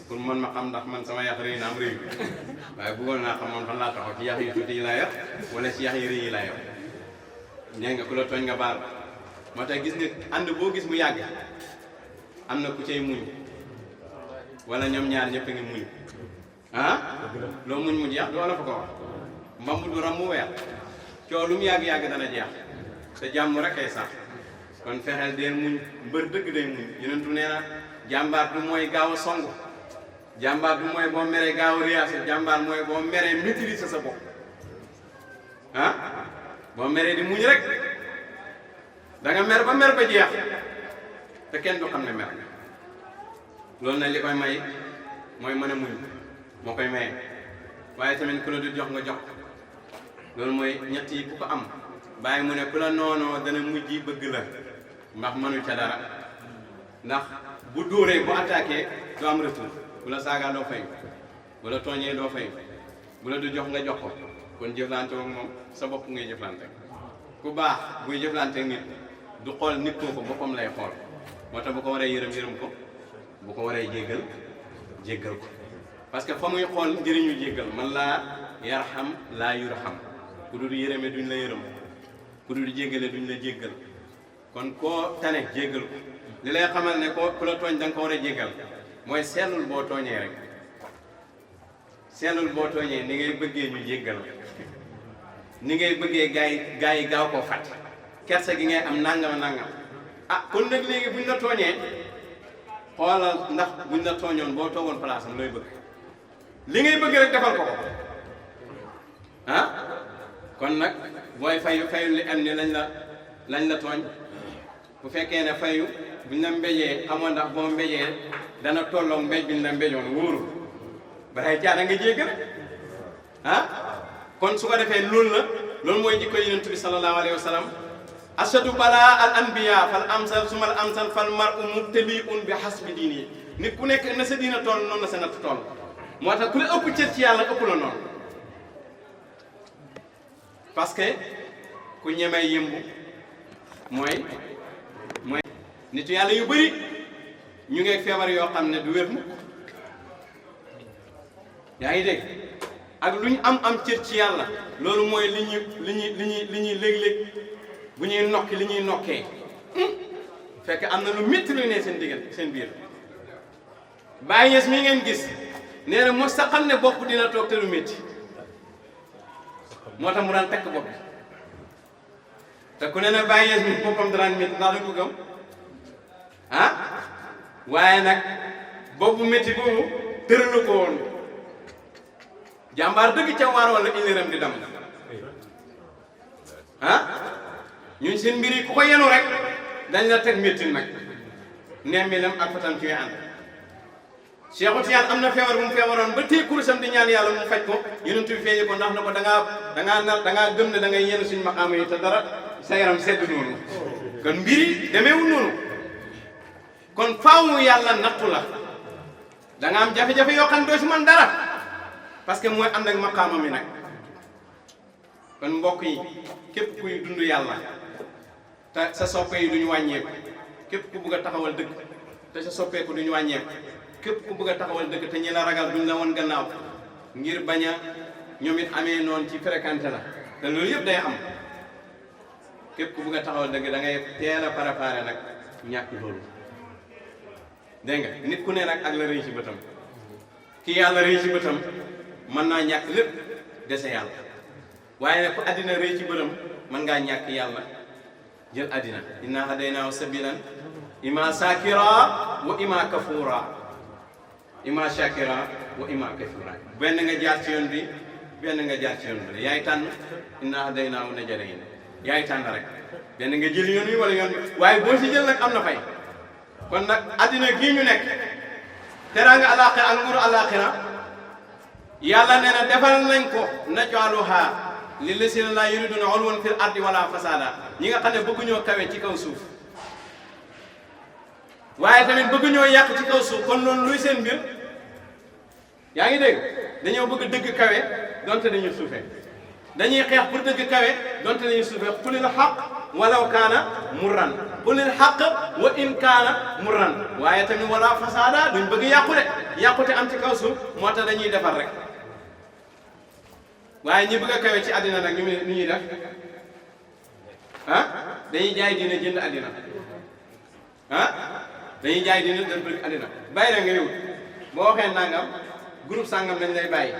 pour man ma xam ndax man sama yax rëy na am rëy waaye bëggoon naa xam man fan laa taxaw ci yax yu tuuti yi laa yor wala ci yax yi rëy yi laa yor nee nga ku la tooñ nga baal moo tax gis nga ànd boo gis mu yàgg am na ku cay muñ wala ñoom ñaar ñëpp a ngi muñ ah loo muñ mu jeex doo la fa ko wax mbamb du ram mu weer coow lu mu yàgg-yàgg dana jeex te jàmm rek ay sax kon fexeel deel muñ mbër dëgg day muñ yonentu nee na jàmbaar du mooy gaaw a song jàmbaar bi mooy boo meree gaaw riyaase jàmbaar mooy boo meree maîtriser sa bopp ah boo meree di muñ rek da nga mer ba mer ba jeex te kenn du xam ne mer loolu nag li koy may mooy mën a muñ moo koy maye waaye tamit ku la du jox nga jox loolu mooy ñett yi ku ko am bàyyi mu ne ku la noonoo dana mujj bëgg la ndax mënu ca dara ndax bu dóoree bu attaqué du am retour bu la saagaa doo fay bu la tooñee doo fay bu la du jox nga jox ko kon jëflante ak moom sa bopp ngay jëflante ku baax buy jëflante nit du xool nit kooku boppam lay xool moo tax bu ko waree yërëm ko bu ko waree jéggal ko parce que fa muy xool njëriñu jéggal man laa yarham laa yurham ku dul yërëme duñ la yërëm ku dul jéggale duñ la jéggal kon koo tane jéggal ko li lay xamal ne ku la tooñ da nga ko war a jéggal mooy seetlul boo tooñee rek seetlul boo tooñee ni ngay bëggee ñu jéggal ni ngay bëggee gaa yi gaaw koo fàtt kersa gi ngay am nangam ah kon nag léegi buñ la tooñee xoolal ndax buñ la tooñoon boo toogoon place am looy bëgg li ngay bëgg rek defal ko ah kon nag booy fayu li am ni lañ la tooñ bu fekkee ne fayu buñ la mbéjee xamoon ndax boo mbéjee dana tolloog mbéj biñ la mbéjoon wóoru balay jaana nga jéggal ah kon su ko defee loolu mooy jikko Yonent bi sallallahu alayhi wa sallam ashadu balaa al anbiya fal amsal sumal amsal fal mar'u mubtali'un bi hasbi diini nit ku nekk na sa diina toll noonu la sa natt toll moo tax ku la ëpp cër ci yàlla ëpp la noonu parce que ku ñemee yëmbu mooy nitu yàlla yu bëri ñu ngi feebar yoo xam ne du wér mukk yaa ngi dégg ak lu ñu am cër ci yàlla loolu mooy li ñuy léeg-léeg bu ñuy nokki li ñuy nokkee fekk am na lu métti lu ne seen diggante seen biir Baay Ñas mi ngeen gis nee na mos sa xam ne bopp dina toog te lu métti moo tax mu daan tekk bopp te ku ne na Baay Ñas mi boppam daan métti ndax du ko gëm ah waaye nag boppu métti boobu tëralu ko woon jàmbaar dëgg ca waar wala iniram di dam ah ñun seen mbir yi ku ko yenu rek dañ la teg métti nag nemmilam ak fatam ci we ànd Cheikh Ousmane am na feebar bu mu feebaroon ba téye kurusam di ñaan yàlla mu faj ko Yonent bi feeñe ko ndax na ko dangaa gëm ne da ngay yenn suñu maqaama yi te dara sa yaram sedd noonu kon mbir yi demeewul noonu kon faaw yàlla nattu la da nga am jafe-jafe yoo xam ne doo si man dara parce que mooy ànd ak maqaama mi nag kon mbokk yi képp kuy dund yàlla te sa soppe yi duñu wàññeeku képp ku bëgg a taxawal dëgg te sa soppeeku duñu wàññeeku képp ku bëgg a taxawal dëgg te ñi la ragal duñ la woon gannaaw ngir bañ a ñoom it amee noonu ci fréquenté la te loolu yëpp day am képp ku bëgg a taxawal dëgg da ngay teel a préparé nag ñàkk loolu dégg nga nit ku ne nag ak la rëy ci bëtam ki yàlla rëy ci bëtam mën naa ñàkk lépp dese yàlla waaye nag ku àddina rëy ci bëtam mën ngaa ñàkk yàlla jël àddina inna hadaynaahu sabilan ima shakira wa ima kafura ima shakira wa ima kafura benn nga jaar ci yoon bi benn nga jaar ci yoon bi yaay tànn inna hadaynaahu najdayn yaay tànn rek benn nga jël yoon wi wala yoon bi waaye boo si jël nag am na fay kon nag àddina gii ñu nekk teraanga alaaxira ak nguuru alaaxira yàlla nee na defal nañ ko naj'aluha lillazina laa yuriduna ulwan fil ardi wala fasada ñi nga xam ne bëgguñoo kawe ci kaw suuf waaye tamit bëgguñoo yàq ci kaw suuf kon loolu luy seen mbir yaa ngi dégg dañoo bëgg dëgg kawe donte dañuy suufee dañuy xeex pour dëgg kawe donte dañuy suufee qulil haqq walaw kaana murran qulil haqq wa in kaana murran waaye tamit wala fasada duñ bëgg yàqute am ci kaw suuf moo tax dañuy defar rek waaye ñi bëgg a kawe ci àddina nag ñu ñuy def ah dañuy jaay diine jënd àddina ah dañuy jaay diine jënd àddina bàyyi la nga yow boo waxee nangam groupe sangam lañ lay bàyyi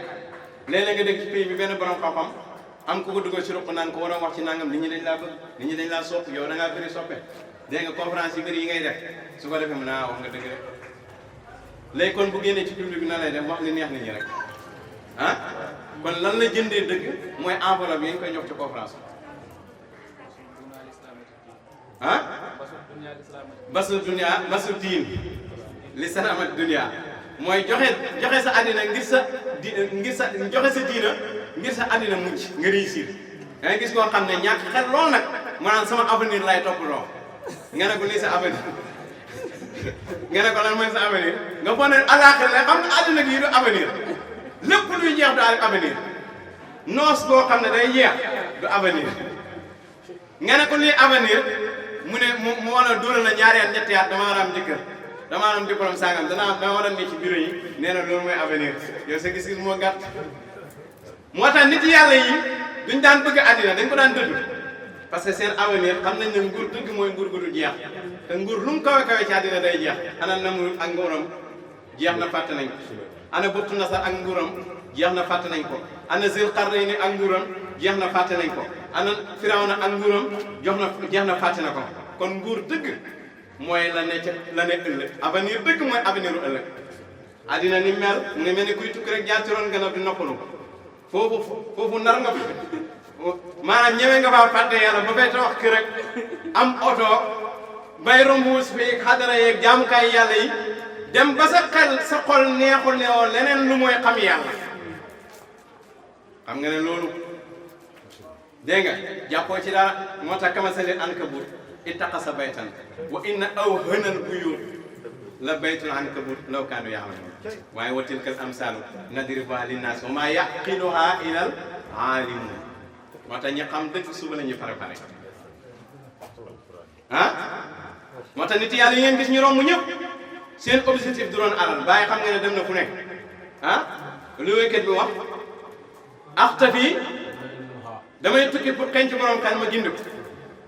léeg-léeg nga dégg ci pays bi benn borom xam-xam am ku ko dugal ci ruq naan ko waroon wax ci nangam nit ñi dañ laa bëgg nit ñi dañ laa sopp yow da ngaa bëri soppe dégg nga conférence yi bëri yi ngay def su ko defee mën naa wax nga dëgg rek léegi kon bu génnee ci public bi na lay def wax li neex nit ñi rek ah kon lan la jëndee dëgg mooy enveloppe yi nga koy jox ci conférence ah basu dunia basu diin li salaamat dunia mooy joxe sa àddina ngir sa joxe sa diina ngir sa àddina mucc nga réussir. da ngay gis koo xam ne ñàkk xel lool nag maanaam sama avenir lay toppaloo nga ne ko lii sa avenir nga ne ko lan mooy sa avenir nga foog ne àllaaxira la xam nga àddina gi du avenir lépp luy jeex du avenir noos boo xam ne day jeex du avenir nga ne ko lii avenir mu ne mu wala dóoral na ñaari at ñetti at dama war a am jëkkër dama war a am diplôme sangam dama war a ne ci bureau yi nee na loolu mooy avenir yow sa gis-gis moo gàtt moo tax nit yàlla yi duñ daan bëgg àddina dañ ko daan dëdd parce que seen avenir xam nañ ne nguur dëgg mooy nguur gu du jeex te nguur lu mu kawe kawe ci àddina day jeex ana Namruud ak nguuram jeex na fàtte nañ ko ana Buxtu Nasar ak nguuram jeex na fàtte nañ ko ana Zul Qarnayni ak nguuram jeex na fàtte nañ ko ana Firawna ak nguuram jeex na fàtte na ko kon nguur dëgg mooy la ne ëllëg avenir dëgg mooy avenir u ëllëg àddina ni mel mu ngi mel ni kuy tukki rek jaar ci ron ganab di noppalu foofu nar nga fi maanaam ñëwee nga faa fàtte yàlla ba fay tawax kër rek am oto bay rombuus fi xadara yeeg jaamukaay yàlla yi dem ba sa xel sa xol neexul ne woon leneen lu mooy xam yàlla xam nga ne loolu dégg nga jàppoo ci dara moo tax kamasali ankabut ittaqasa baytan wa inna awhanal buyut la baytul ankabut law kaanu ya'lamuun waaye wa tilkal amsaalu nadribuhaa linnaas wa maa yaqiluhaa illal aalimuun moo tax ñi xam dëgg suba la ñuy préparé ah moo tax nit yàlla yi ngeen gis ñu romb ñëpp seen objectif du doon alal bàyyi xam nga ne dem na fu nekk ah lu wéykat bi wax axtafi damay tukki pour xenc borom kan ma gind ko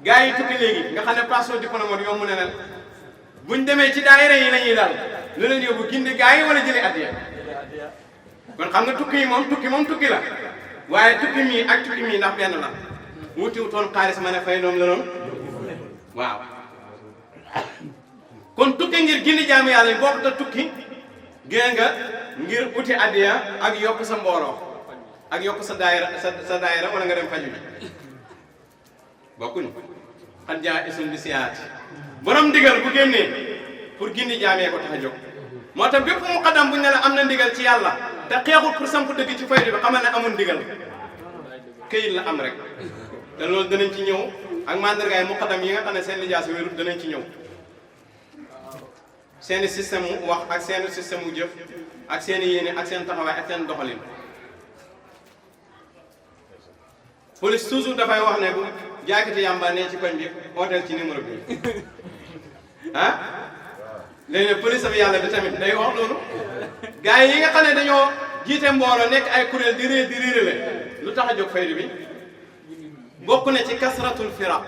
gars yi tukki léegi nga xam ne passeport diplomate yomb na leen buñ demee ci daayira yi la ñuy dal lu leen yóbbu gindi gars yi wala jëlee addiya kon xam nga tukki yi moom tukki la waaye tukki mii ak tukki mii ndax benn la wutiwutoon xaalis ma ne fay doom la noonu waaw kon tukki ngir gindi jaamu yàlla yi bokk te tukki gée nga ngir uti addiya ak yokk sa mbooloo ak yokk sa daayira wala nga dem faju ji bokkuñu xat jaa isun bi siyaati borom ndigal bu génnee pour gindi jaamee ko tax a jóg moo tax bépp muqaddam bu ñu ne la am na ndigal ci yàlla te xeexul pour samp dëgg ci faydu bi xamal ne amul ndigal këyit la am rek te loolu danañ ci ñëw ak mandargaay muqaddam yi nga xam ne seen lijaas wérut danañ ci ñëw seeni système mu wax ak seeni système mu jëf ak seeni yéene ak seen taxawaay ak seen doxalin police toujours dafay wax ne bu jaaykati yàmba ne ci koñ bi hôtel ci numéro bi ah léegi police bi yàlla bi tamit day wax loolu gars yi nga xam ne dañoo jiite mbooloo nekk ay kuréel di réerale lu tax a jóg faydu bi bokk na ci kasratul firaq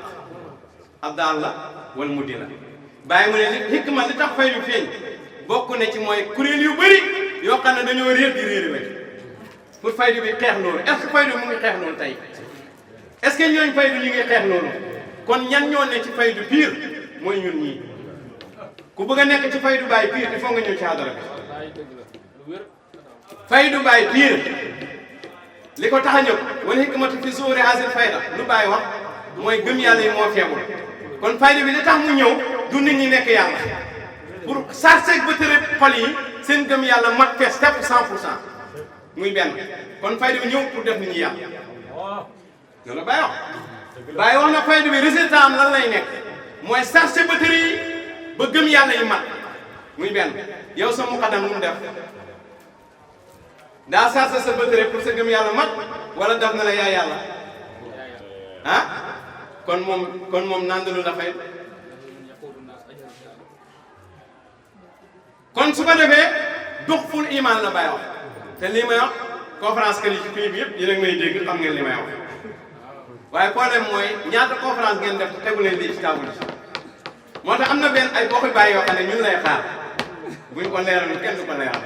ab daal la wala muddi la bàyyi mu ne hikma li tax faydu feeñ bokk na ci mooy kuréel yu bëri yoo xam ne dañoo réer di réerale pour faydu bi xeex loolu est-ce que faydu mu ngi xeex loolu tey est-ce que ñooñ faydu ñu ngi xeex loolu kon ñan ñoo ne ci faydu pire mooy ñun ñii ku bëgg a nekk ci faydu baay pire il faut nga ñëw ci hadara bi faydu baay pire li ko tax a ñëw wala hikmatu fi zuhuri hasil fayda lu baay wax mooy gëm yàlla yi moo feebul kon faydu bi li tax mu ñëw du nit ñi nekk yàlla pour sarseeg ba tërëb xol yi seen gëm yàlla mat fees tepp 100% muy benn kon faydu bi ñëw pour def nit ñi yàlla loolu la Baye wax Baye wax na faydu bi résultat am lan lay nekk mooy sarse batterie yi ba gëm yàlla yi mat muy benn yow sa muqaddam lu mu def daa sarse sa batterie pour sa gëm yàlla mat wala def na la yaa yàlla ah kon moom nandalu la fay kon su ko defee dox ful iman la Baye wax te lii may wax conférence que li ci pays bi yëpp yéen a ngi may dégg xam ngeen li may wax waaye problème mooy ñaata conférence ngeen def tegu leen lii ci table bi moo tax am na benn ay bokk bàyyi yoo xam ne ñun lay xaar buñ ko leeral kenn du ko leeral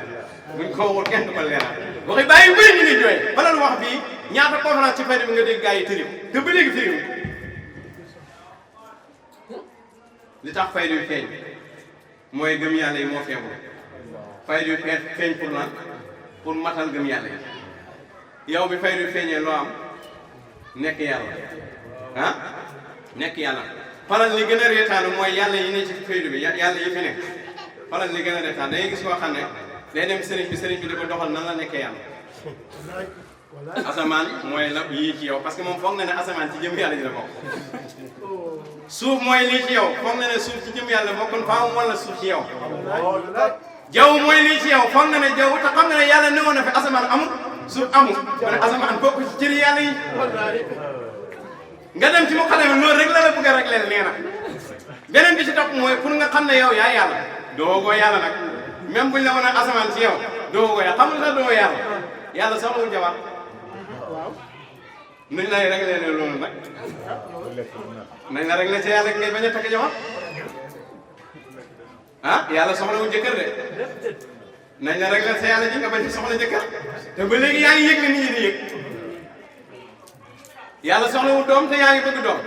buñ ko waxul kenn du ko leeral waxi bàyyi bëri ñu ngi jooy bala lu wax bii ñaata conférence ci fayda bi nga dégg gars yi tëriw te ba léegi firiw li tax fayda bi feeñ mooy gëm yàlla yi moo feebul faydu feeñ pour lan pour matal gëm yàlla yi yow bi faydu feeñee loo am nekk yàlla ah nekk yàlla falal li gën a reetaanu mooy yàlla yi ne ci faydu bi yàlla yi fi nekk falal li gën a reetaan da ngay gis koo xam ne day dem sëriñ bi di ko doxal nan la nekkee yàlla asamaan mooy la yii ci yow parce que moom foog na ne asamaan ci jëm yàlla ji la bokk suuf mooy lii ci yow foog na ne suuf ci jëm yàlla bokkul faaw wala suuf ci yow jaww mooy lii ci yow foog na ne jaww te xam na ne yàlla newoon na fi asamaan amul suuf amul ma ne asamaan bokk ci cëri yàlla yi nga dem ci mu xale loolu rek la bëgg a rek leen nee na beneen bi ci topp mooy pour nga xam ne yow yaa yàlla doogoo yàlla nag même buñ la woon a asamaan ci yow doogoo yàlla xamul sax doo yàlla yàlla soxlawul jabar nuñ lay réglé ne loolu nag nañ la réglé ci yàlla ngay bañ a takk jabar ah yàlla soxlawul jëkkër de nañ la réglé ci yàlla ji nga bañ a soxla jëkkër te ba léegi yaa ngi yëg ne nit ñi di yëg yàlla soxlawul doom te yaa ngi bëgg doom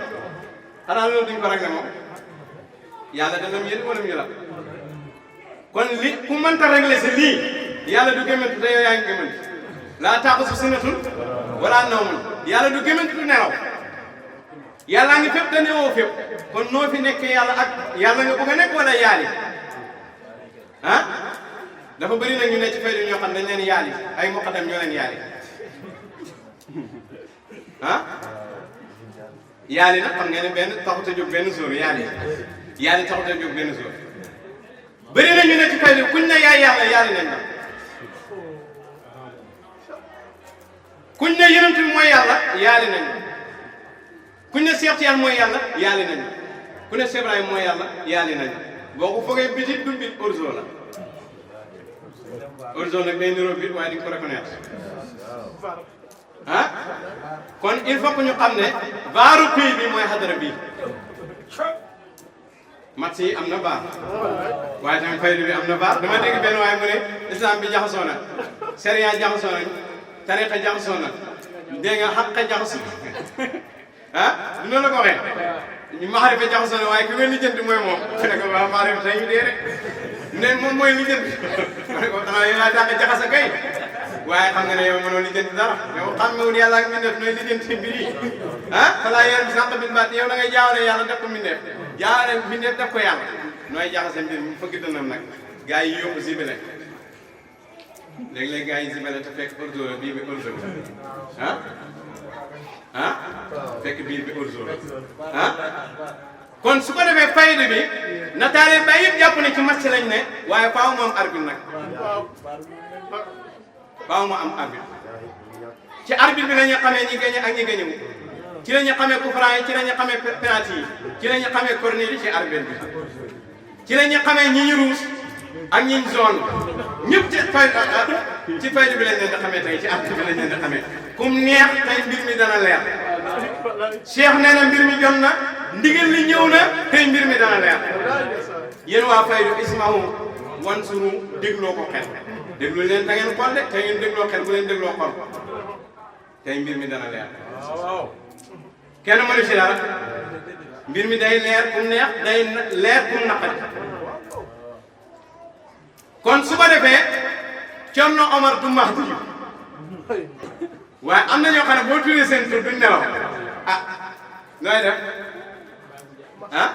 xanaa loolu duñ ko réglé moom yàlla dana mu yëg wala mu yëla kon li ku mënta réglé si lii yàlla du gëmantu te yow yaa ngi gëmantu laa taaxusu sinatun wala nawmun yàlla du gëmantu du nelaw yàlla ngi fépp te newoo fépp kon noo fi nekk yàlla ak yàlla nga bëgg a nekk wala yaali ah dafa bëri nag ñu ne ci faydu ñoo xam dañ leen yaali ay muqaddam ñoo leen yaali ah yaali nag xam ngeen ne benn taxut a jóg benn jour yaali taxut a jóg benn jour bëri na ñu ne ci faydu kuñ ne yaay yàlla yaali nañ la kuñ ne yonent bi mooy yàlla yaali nañ kuñ ne Cheikh Tijaan mooy yàlla yaali nañ ku ne Cheikh Ibrahima mooy yàlla yaali nañ boo ko foogee bitit du bit orzo la orzo nag day niroo bit waaye di nga ko reconnaître ah kon il faut que ñu xam ne baaru pays bi mooy hadara bii mat yi am na baar waaye tamit faydu bi am na baar dama dégg benn waaye mu ne islam bi jaxasoo na sharia jaxasoo na tariqa jaxasoo na dégg nga xaqa jaxasoo ah du noonu la ko waxee ñu maxarifa jaxasoo na waaye ki nga lijjanti mooy moom ne ko waa maxarifa tey ñu dee rek ne moom mooy lijjanti ma ne ko xanaa yow laa dàq jaxasa kay waaye xam nga ne yow mënoo lijjanti dara yow xam nga wut yàlla ak mbindeef nooy lijjanti mbir yi ah falaa yor bi sànq bin baat yow da ngay jaawale yàlla def ko mbindeef jaawale mbindeef def ko yàlla nooy jaxase mbir mi fëgg dënam nag gars yi yóbbu sibile léeg-léeg gars yi sibile te fekk orzo la bii bi orzo la ah fekk biir bi orzo la ah kon su ko defee fayda bi nataale ba yëpp jàpp ne ci match lañ ne waaye faaw mu am arbitre nag faaw mu am arbitre ci arbitre bi la ñu xamee ñi gagné ak ñi gagné wu ci la ñu xamee coup franc yi ci la ñu xamee penalty yi ci la ñu xamee corner yi ci arbitre bi ci la ñu xamee ñi ñu rouge ak ñi ñu zone ñëpp ci fayda bi lañ leen di xamee tey ci arbitre bi lañ leen di xamee kum neex tey mbir mi dana leer Cheikh nee na mbir mi jot na ndigal li ñëw na tey mbir mi dana leer yéen waa faydu ismahu wansuru dégloo ko xel déglu leen da ngeen xool de te ngeen dégloo xel bu leen dégloo xol tey mbir mi dana leer kenn mënu ci dara mbir mi day leer kum neex day leer kum naqari kon su ko defee Cerno Omar du Mahdi waaye am na ñoo xam ne boo tuddee seen tur duñ nelaw ah nooy def ah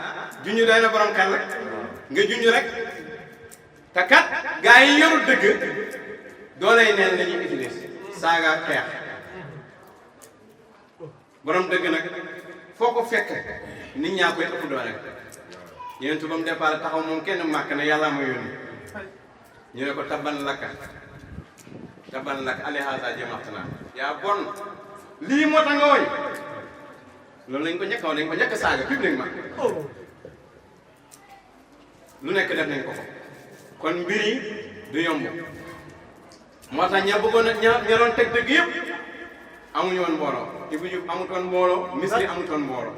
junj day na borom xel rek nga junj rek te kat gaa yi yorul dëgg doolay neen la ñuy utiliser saaga xeex borom dëgg nag foo ko fekk nit ñaa koy ëpp doole yéen tu ba mu départ taxaw moom kenn màkk ne yàlla ma yónni ñu ne ko tabban lakka alihaasa jamaxtana yaa bon lii moo tax nga woy loolu lañ ko njëkk dañ ko njëkk saaga publiquement lu nekk def nañ ko kon mbir yi du yomb moo tax ña bëggoon ña doon teg dëgg yëpp amuñu woon mbooloo Ibou Diouf amutoon mbooloo Misri amutoon mbooloo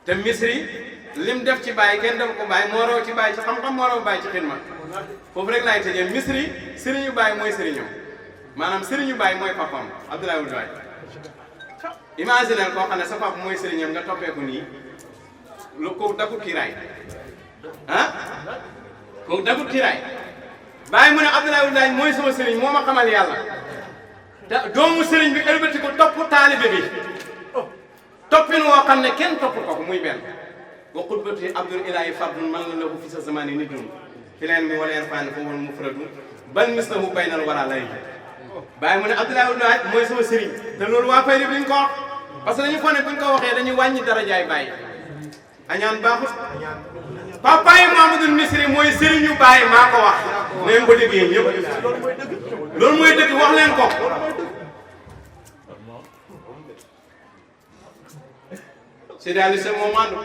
te Misri lim def ci bàyyi kenn def ko bàyyi moo raw ci bàyyi ci xam-xam moo raw bàyyi ci xidma foofu rek laay tëjee Misri sëriñu bàyyi mooy sëriñam maanaam sëriñu bàyyi mooy papam Abdoulaye Wul Baay imaginel koo xam ne sa papa mooy sëriñam nga toppee ko nii lu ko dagut kiiraay ah kooku dagut kiiraay Baye mu ne Abdoulaye Wulaay mooy sama sëriñ moo ma xamal yàlla te doomu sëriñ bi ëlbati ko topp taalibe bi toppin woo xam ne kenn topp ko muy benn wa xutbati abdul ilahi fardun man la lahu fi sa zamani ni dun fi leen bi wala irfaan fa wal mufradu bal mislahu baynal wara lay Baye mu ne Abdoulaye Wulaay mooy sama sëriñ te loolu waa fayda bi ñu ko wax parce que dañu foog ne buñ ko waxee dañuy wàññi darajaay Baye añaan baaxut papa yi Mamadou Misri mooy sëriñu Baye maa ko wax na ngeen ko déggee ñëpp loolu mooy dëgg wax leen ko si daal di moom mandu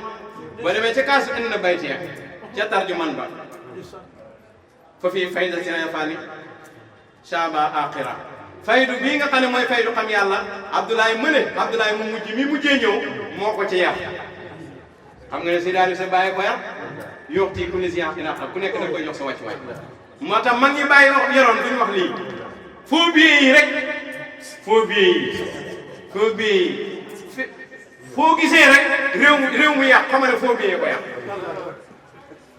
boo demee ca kaasu indi na baytiya ca tarjuman ba fa fii fayda sina fani shaba aqira faydu bii nga xam ne mooy faydu xam yàlla Abdoulaye mu mujj mi mujjee ñëw moo ko ci yar xam nga ne si daal di bàyyi ko yar yoxti ku ne si ina xam ku nekk da koy jox sa wàcc waay moo tax mag ñi bàyyi wax yoroon duñu wax lii faux billets yi rek faux billets yi foo gisee rek réew mu yàq xam ne faux billets ko yàq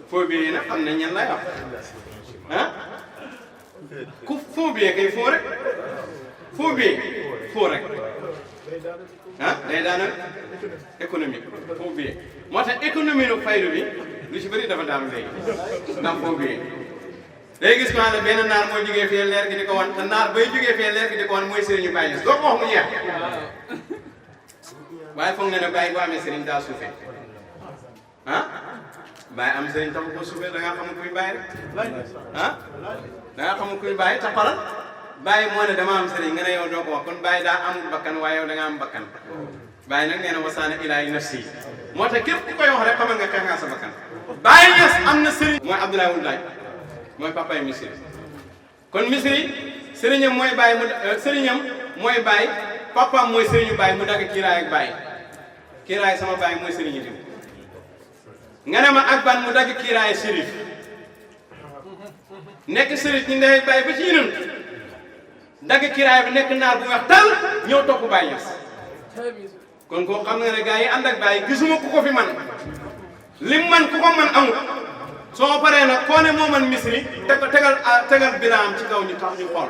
faux billets yi nag xam nañ ñan lay wax ah ku faux billet kay faux rek faux billet faux rek ah day daana économique faux billet moo tax économie nu faydu bi lu ci bëri dafa daanu léegi ndax faux billet day gis maa ne benn naar mooy jógee fii leer gi di ko wan te naar bay jógee fii leer gi di ko wan mooy sëriñu Baye Niass doo ko wax mu jeex waaye foog nga ne Baye bu amee sëriñ daa suufee ah Baye am sëriñ taxu ko suufee da ngaa xamul kuy Baye rek ah da ngaa xamul kuy Baye te xoolal Baye moo ne dama am sëriñ nga ne yow doo ko wax kon Baye daa amul bakkan waaye yow da nga am bakkan Baye nag nee na wasaana ilaahi nafsi moo tax képp ku koy wax rek xamal nga xeex nga sa bakkan Baye Niass am na sëriñ mooy Abdoulaye Wulaay mooy papa yi Misri kon Misri sëriñam mooy Baye mu sëriñam mooy Baye papaam mooy sëriñu Baye mu dagg kiiraay ak Baye kiiraay sama Baye mooy sëriñu diw nga ne ma ak ban mu dagg kiiraay sérif nekk sérif ñu ndey Baye ba ci yénam dagg kiiraay bi nekk naar bu wax tal ñëw topp Baye Niass kon koo xam nga ne gars yi ànd ak Baye gisuma ku ko fi man lim man ku ko man amul soo paree nag koo ne moo man Misri tegal biraam ci kaw ñu tax ñu xool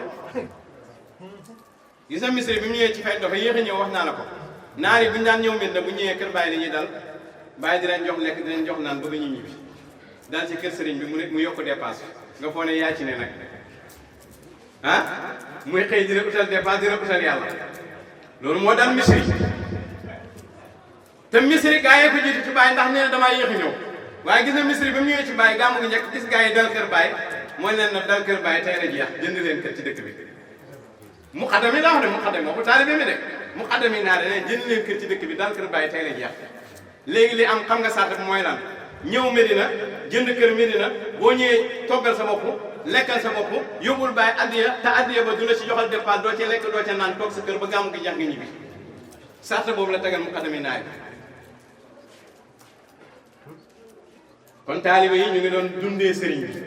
gis na Misri bi mu ñëwee ci fay dafa yéex a ñëw wax naa la ko naar yi bu ñu daan ñëw mit na bu ñëwee kër Baye dañuy dal Baye dinañ jox lekk dinañ jox naan bëgg ñu ñibbi daal ci kër sëriñ bi mu yokk dépense nga foo ne yaa ci ne nag ah muy xëy dina utal dépense dina utal yàlla loolu moo daan Misri te Misri gaa yi ko jiitu ci Baye ndax nee na damaa yéex a ñëw waaye gis na Misri ba mu ñëwee ci Baye gàmmu gi njëkk gis gaa yi dal kër Baye mooy leen na dal kër Baye tey la jeex jënd leen kër ci dëkk bi mu xadam yi la wax de mu xadam waxu taalibe mi de mu xadam yi naa de ne jënd leen kër ci dëkk bi dal kër Baye tey la jeex léegi li am xam nga sart bi mooy lan ñëw Medina jënd kër Medina boo ñëwee toggal sa bopp lekkal sa bopp yóbbul Baye addiya te addiya ba du la ci joxal dépense doo ca lekk doo ca naan toog sa kër ba gàmmu gi jeex nga ñibbi sart boobu la tegal mu xadam yi naay kon taalibe yi ñu ngi doon dundee sëriñ bi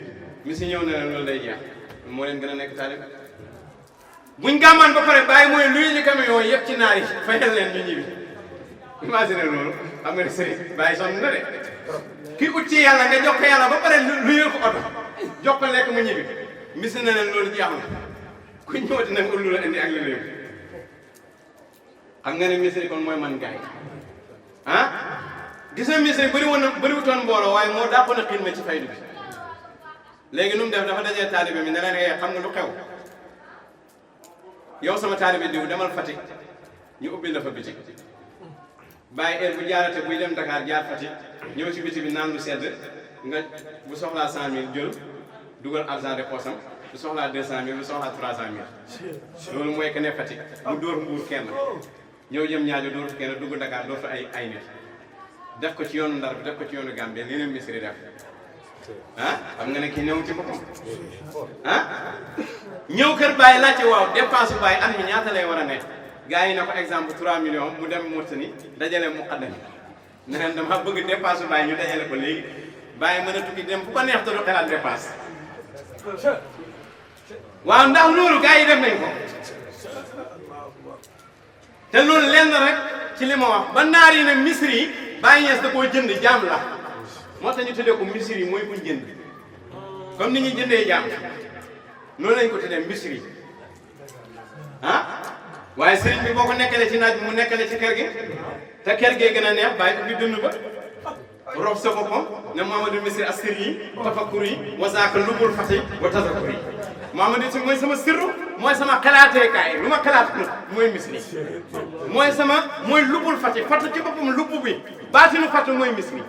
mi si ñëw na leen loolu day jeex moo leen gën a nekk taalibe buñ gàmmaan ba pare Baye mooy luy ñu camion yëpp ci naar yi fayal leen ñu ñibbi imagine loolu xam nga ne sëriñ Baye sonn na de ki ut ci yàlla nga jox ko yàlla ba pare luyee ko oto jox ko lekk mu ñibbi misi na leen loolu jeex na ku ñëwati nag ullu la indi ak li léegi xam nga ne misri kon mooy man gaay ah gis na misri bëriwutoon mbooloo waaye moo dàqoon a xiin ma ci faydu bi léegi nu mu def dafa dajee taalibe mi ne leen xam nga lu xew yow sama taalibe diw demal Fatick ñu ubbil la fa bitik bàyyi heure bu jaarate buy dem Dakar jaar Fatick ñëw ci bitik bi naan lu sedd nga bu soxlaa 100 000 jël dugal argent de poosam bu soxlaa 200 000 bu soxlaa 300 000 loolu mooy que ne Fatick mu dóor mbuur kenn ñëw jëm ñaajo dóor fa kenn dugg Dakar dóor fa ay nit def ko ci yoonu Ndar bi def ko ci yoonu Gambie li leen Misri def ah xam nga ne kii ñëw ci boppam ah ñëw kër Baye laajte waaw dépense bu Baye at mi ñaata lay war a nekk gars yi ne ko exemple 3 millions mu dem Mauritanie dajale mu xaddam ne leen dama bëgg dépense bu Baye ñu dajale ko léegi Baye mën a tukki dem fu ko neex te du xelaat dépense waaw ndax loolu gars yi def nañ ko te loolu lenn rek ci li ma wax ba naar yi ne Misri yi Baye Niass da koo jënd jaam la moo tax ñu tuddee ko Misri yi mooy kuñ jënd comme ni ñuy jëndee jaam noonu lañ ko tuddee misri waaye sëriñ bi boo ko nekkalee ci naaj bi mu nekkale ci kër gi te kër gee gën a neex bàyyi ubbi dund ba rob sa boppam ne Mamadou Misri assir yi tafakkur yi wa zaaka lubul fati wa tazakkur yi Mamadou si mooy sama sirru mooy sama xalaateekaay lu ma xalaat mooy misri mooy lubul fati fatu ci boppam lubb bi baatinu fatu mooy misri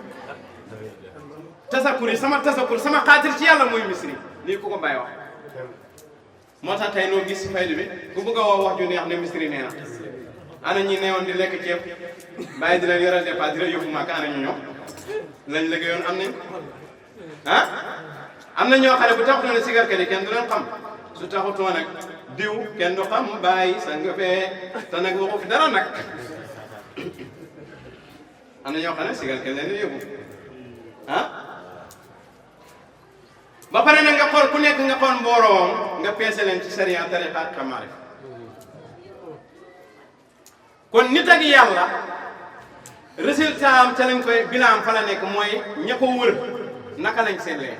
tazakkur yi sama tazakkur sama xaatir ci yàlla mooy misri lii ku ko bàyyi wax moo tax tey noo gis si faydu bi ku bëgg a wax ju neex ne misri nee na ana ñi neewoon di lekk ceeb bàyyi di leen yoral dépense di leen yóbbu Màkka ana ñu ñoom lañ liggéeyoon am nañ am na ñoo xam ne bu taxutoon ne sigarkat yi kenn du leen xam su taxutoon nag diw kenn du xam bàyyi sa nga fee te nag waxu fi dara nag am na ñoo xam ne sigarkat leen di yóbbu ba pare nag nga xool ku nekk nga xool mbooloom nga peese leen ci sariya tariqa ak maarif kon nit ak yàlla résultat am ca lañ koy bilan fa la nekk mooy ña ko wër naka lañ seetlee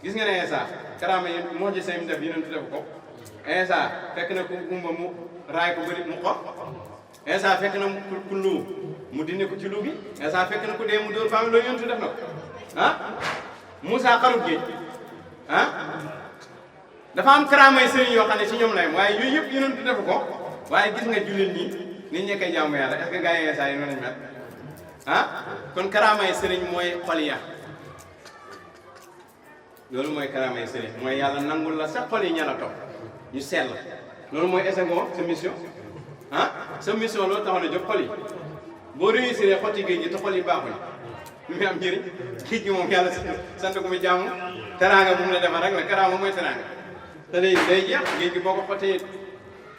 gis nga ne Insa karaama yi moo ci seen def yeneen def ko Insa fekk na ku gumba mu raay ko bëri mu xor Insa fekk na ku lu mu dindi ko ci lu gi Insa fekk na ku dee mu dóor faam loolu yontu def na ko Moussa xarub géej dafa am karaama yi sëriñ yoo xam ne ci ñoom lay waaye yooyu yëpp yonentu def ko waaye gis nga jullit ñi nit ñi koy jaamu yàlla est-ce que gars yi Insa yi noonu lañ mel kon karaama yi sëriñ mooy xol ya loolu mooy karaama yi sëriñ mooy yàlla nangul la sa xol yi ña la topp ñu sell loolu mooy esego sa mission sa mission loolu taxoon na jóg xol yi boo réussir xotti géej gi te xol yi baaxuñ lu muy am njëriñ géej gi moom yàlla sant ko mu jaamu teraanga bu mu la defal rek la karaama mooy teraanga te day jeex géej gi boo ko xottee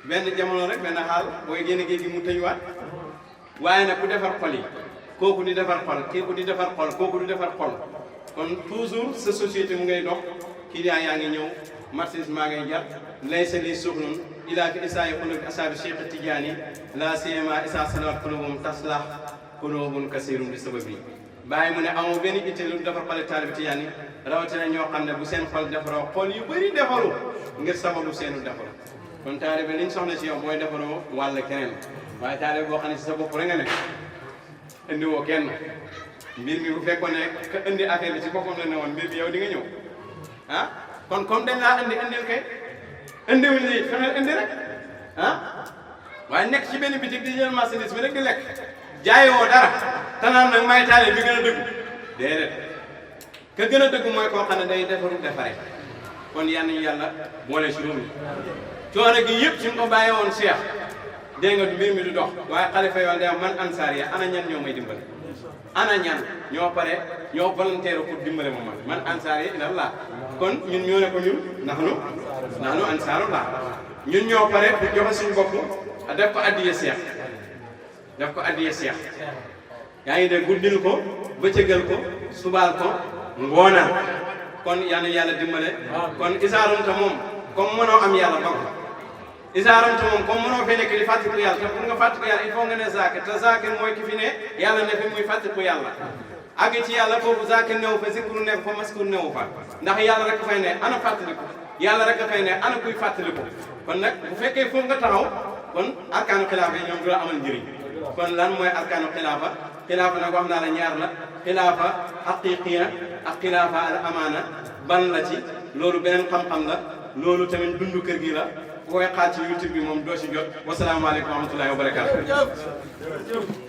benn jamono rek benn xaal booy génne géej gi mu tëjuwaat waaye nag ku defar xol yi kooku di defar xol kooku di defar xol kooku di defar xol kon toujours sa société mu ngay dox client yaa ngi ñëw marchandise maa ngay jar laysa li suxlun ilaa ki isaa yi xulub asaabi Cheikh Tidiane la siyama isaa sanawat xulubum taslah xulubun kasirum di sabab yi bàyyi mu ne amoo benn itte lu defar xole taalibi Tijaan yi rawatina ñoo xam ne bu seen xol defaroo xol yu bëri defaru ngir sababu seenu defaru kon taalibi liñ soxla si yow booy defaroo wàll keneen waaye taalibi boo xam ne si sa bopp rek nga ne indi woo kenn mbir mi bu fekkoon ne ka indi affaire bi ci boppam la ne woon mbir bi yow di nga ñëw kon comme dañ laa indil kay indiwul lii fexeel indi rek waaye nekk ci benn bitik di jël marchandise bi rek di lekk jaayoo dara tanaan nag may taale bi gën a dëggu déedéet ka gën a dëggu mooy koo xam ne day defaru defare kon yal nañu yàlla boole si réew mi coono gi yëpp suñ ko bàyyee woon Cheikh dégg nga mbir mi du dox waaye xalifa yoon day man ansaar ya ana ñan ñoo may dimbale ana ñan ñoo pare ñoo volontaire pour dimbale ma man ansaar ya ilallah kon ñun ñoo ne ko ñun ndax nu ansaarullah ñun ñoo pare pour joxe suñu bopp def ko addiya Cheikh daf ko addiya Cheikh yaa ngi de guddil ko bëccëgal ko subaal ko ngoonal kon yal na yàlla dimbale kon isaarumta moom comme mënoo am yàlla ba ko isaarumta moom comme mënoo fee nekk di fàttaliku yàlla te pour nga fàttaliku yàlla il faut nga ne Zakir te Zakir mooy ki fi ne yàlla ne fi muy fàttaliku yàlla àgg ci yàlla foofu Zakir newu fa zikru newu fa maskur newu fa ndax yàlla rek fay ne ana fàttaliku yàlla rek fay ne ana kuy fàttaliku kon nag bu fekkee foofu nga taxaw kon arkaanu xilaafa yi ñoom du la amal njëriñ kon lan mooy arkaanu xilaafa xilaafa nag wax naa la ñaar la xilaafa haqiqiya ak xilaafa al amaana ban la ci loolu beneen xam-xam la loolu tamit dundu kër gi la ku koy xaar ci YouTube bi moom doo ci jot wasalaamaaleykum wa rahmatullahi wa barakaatu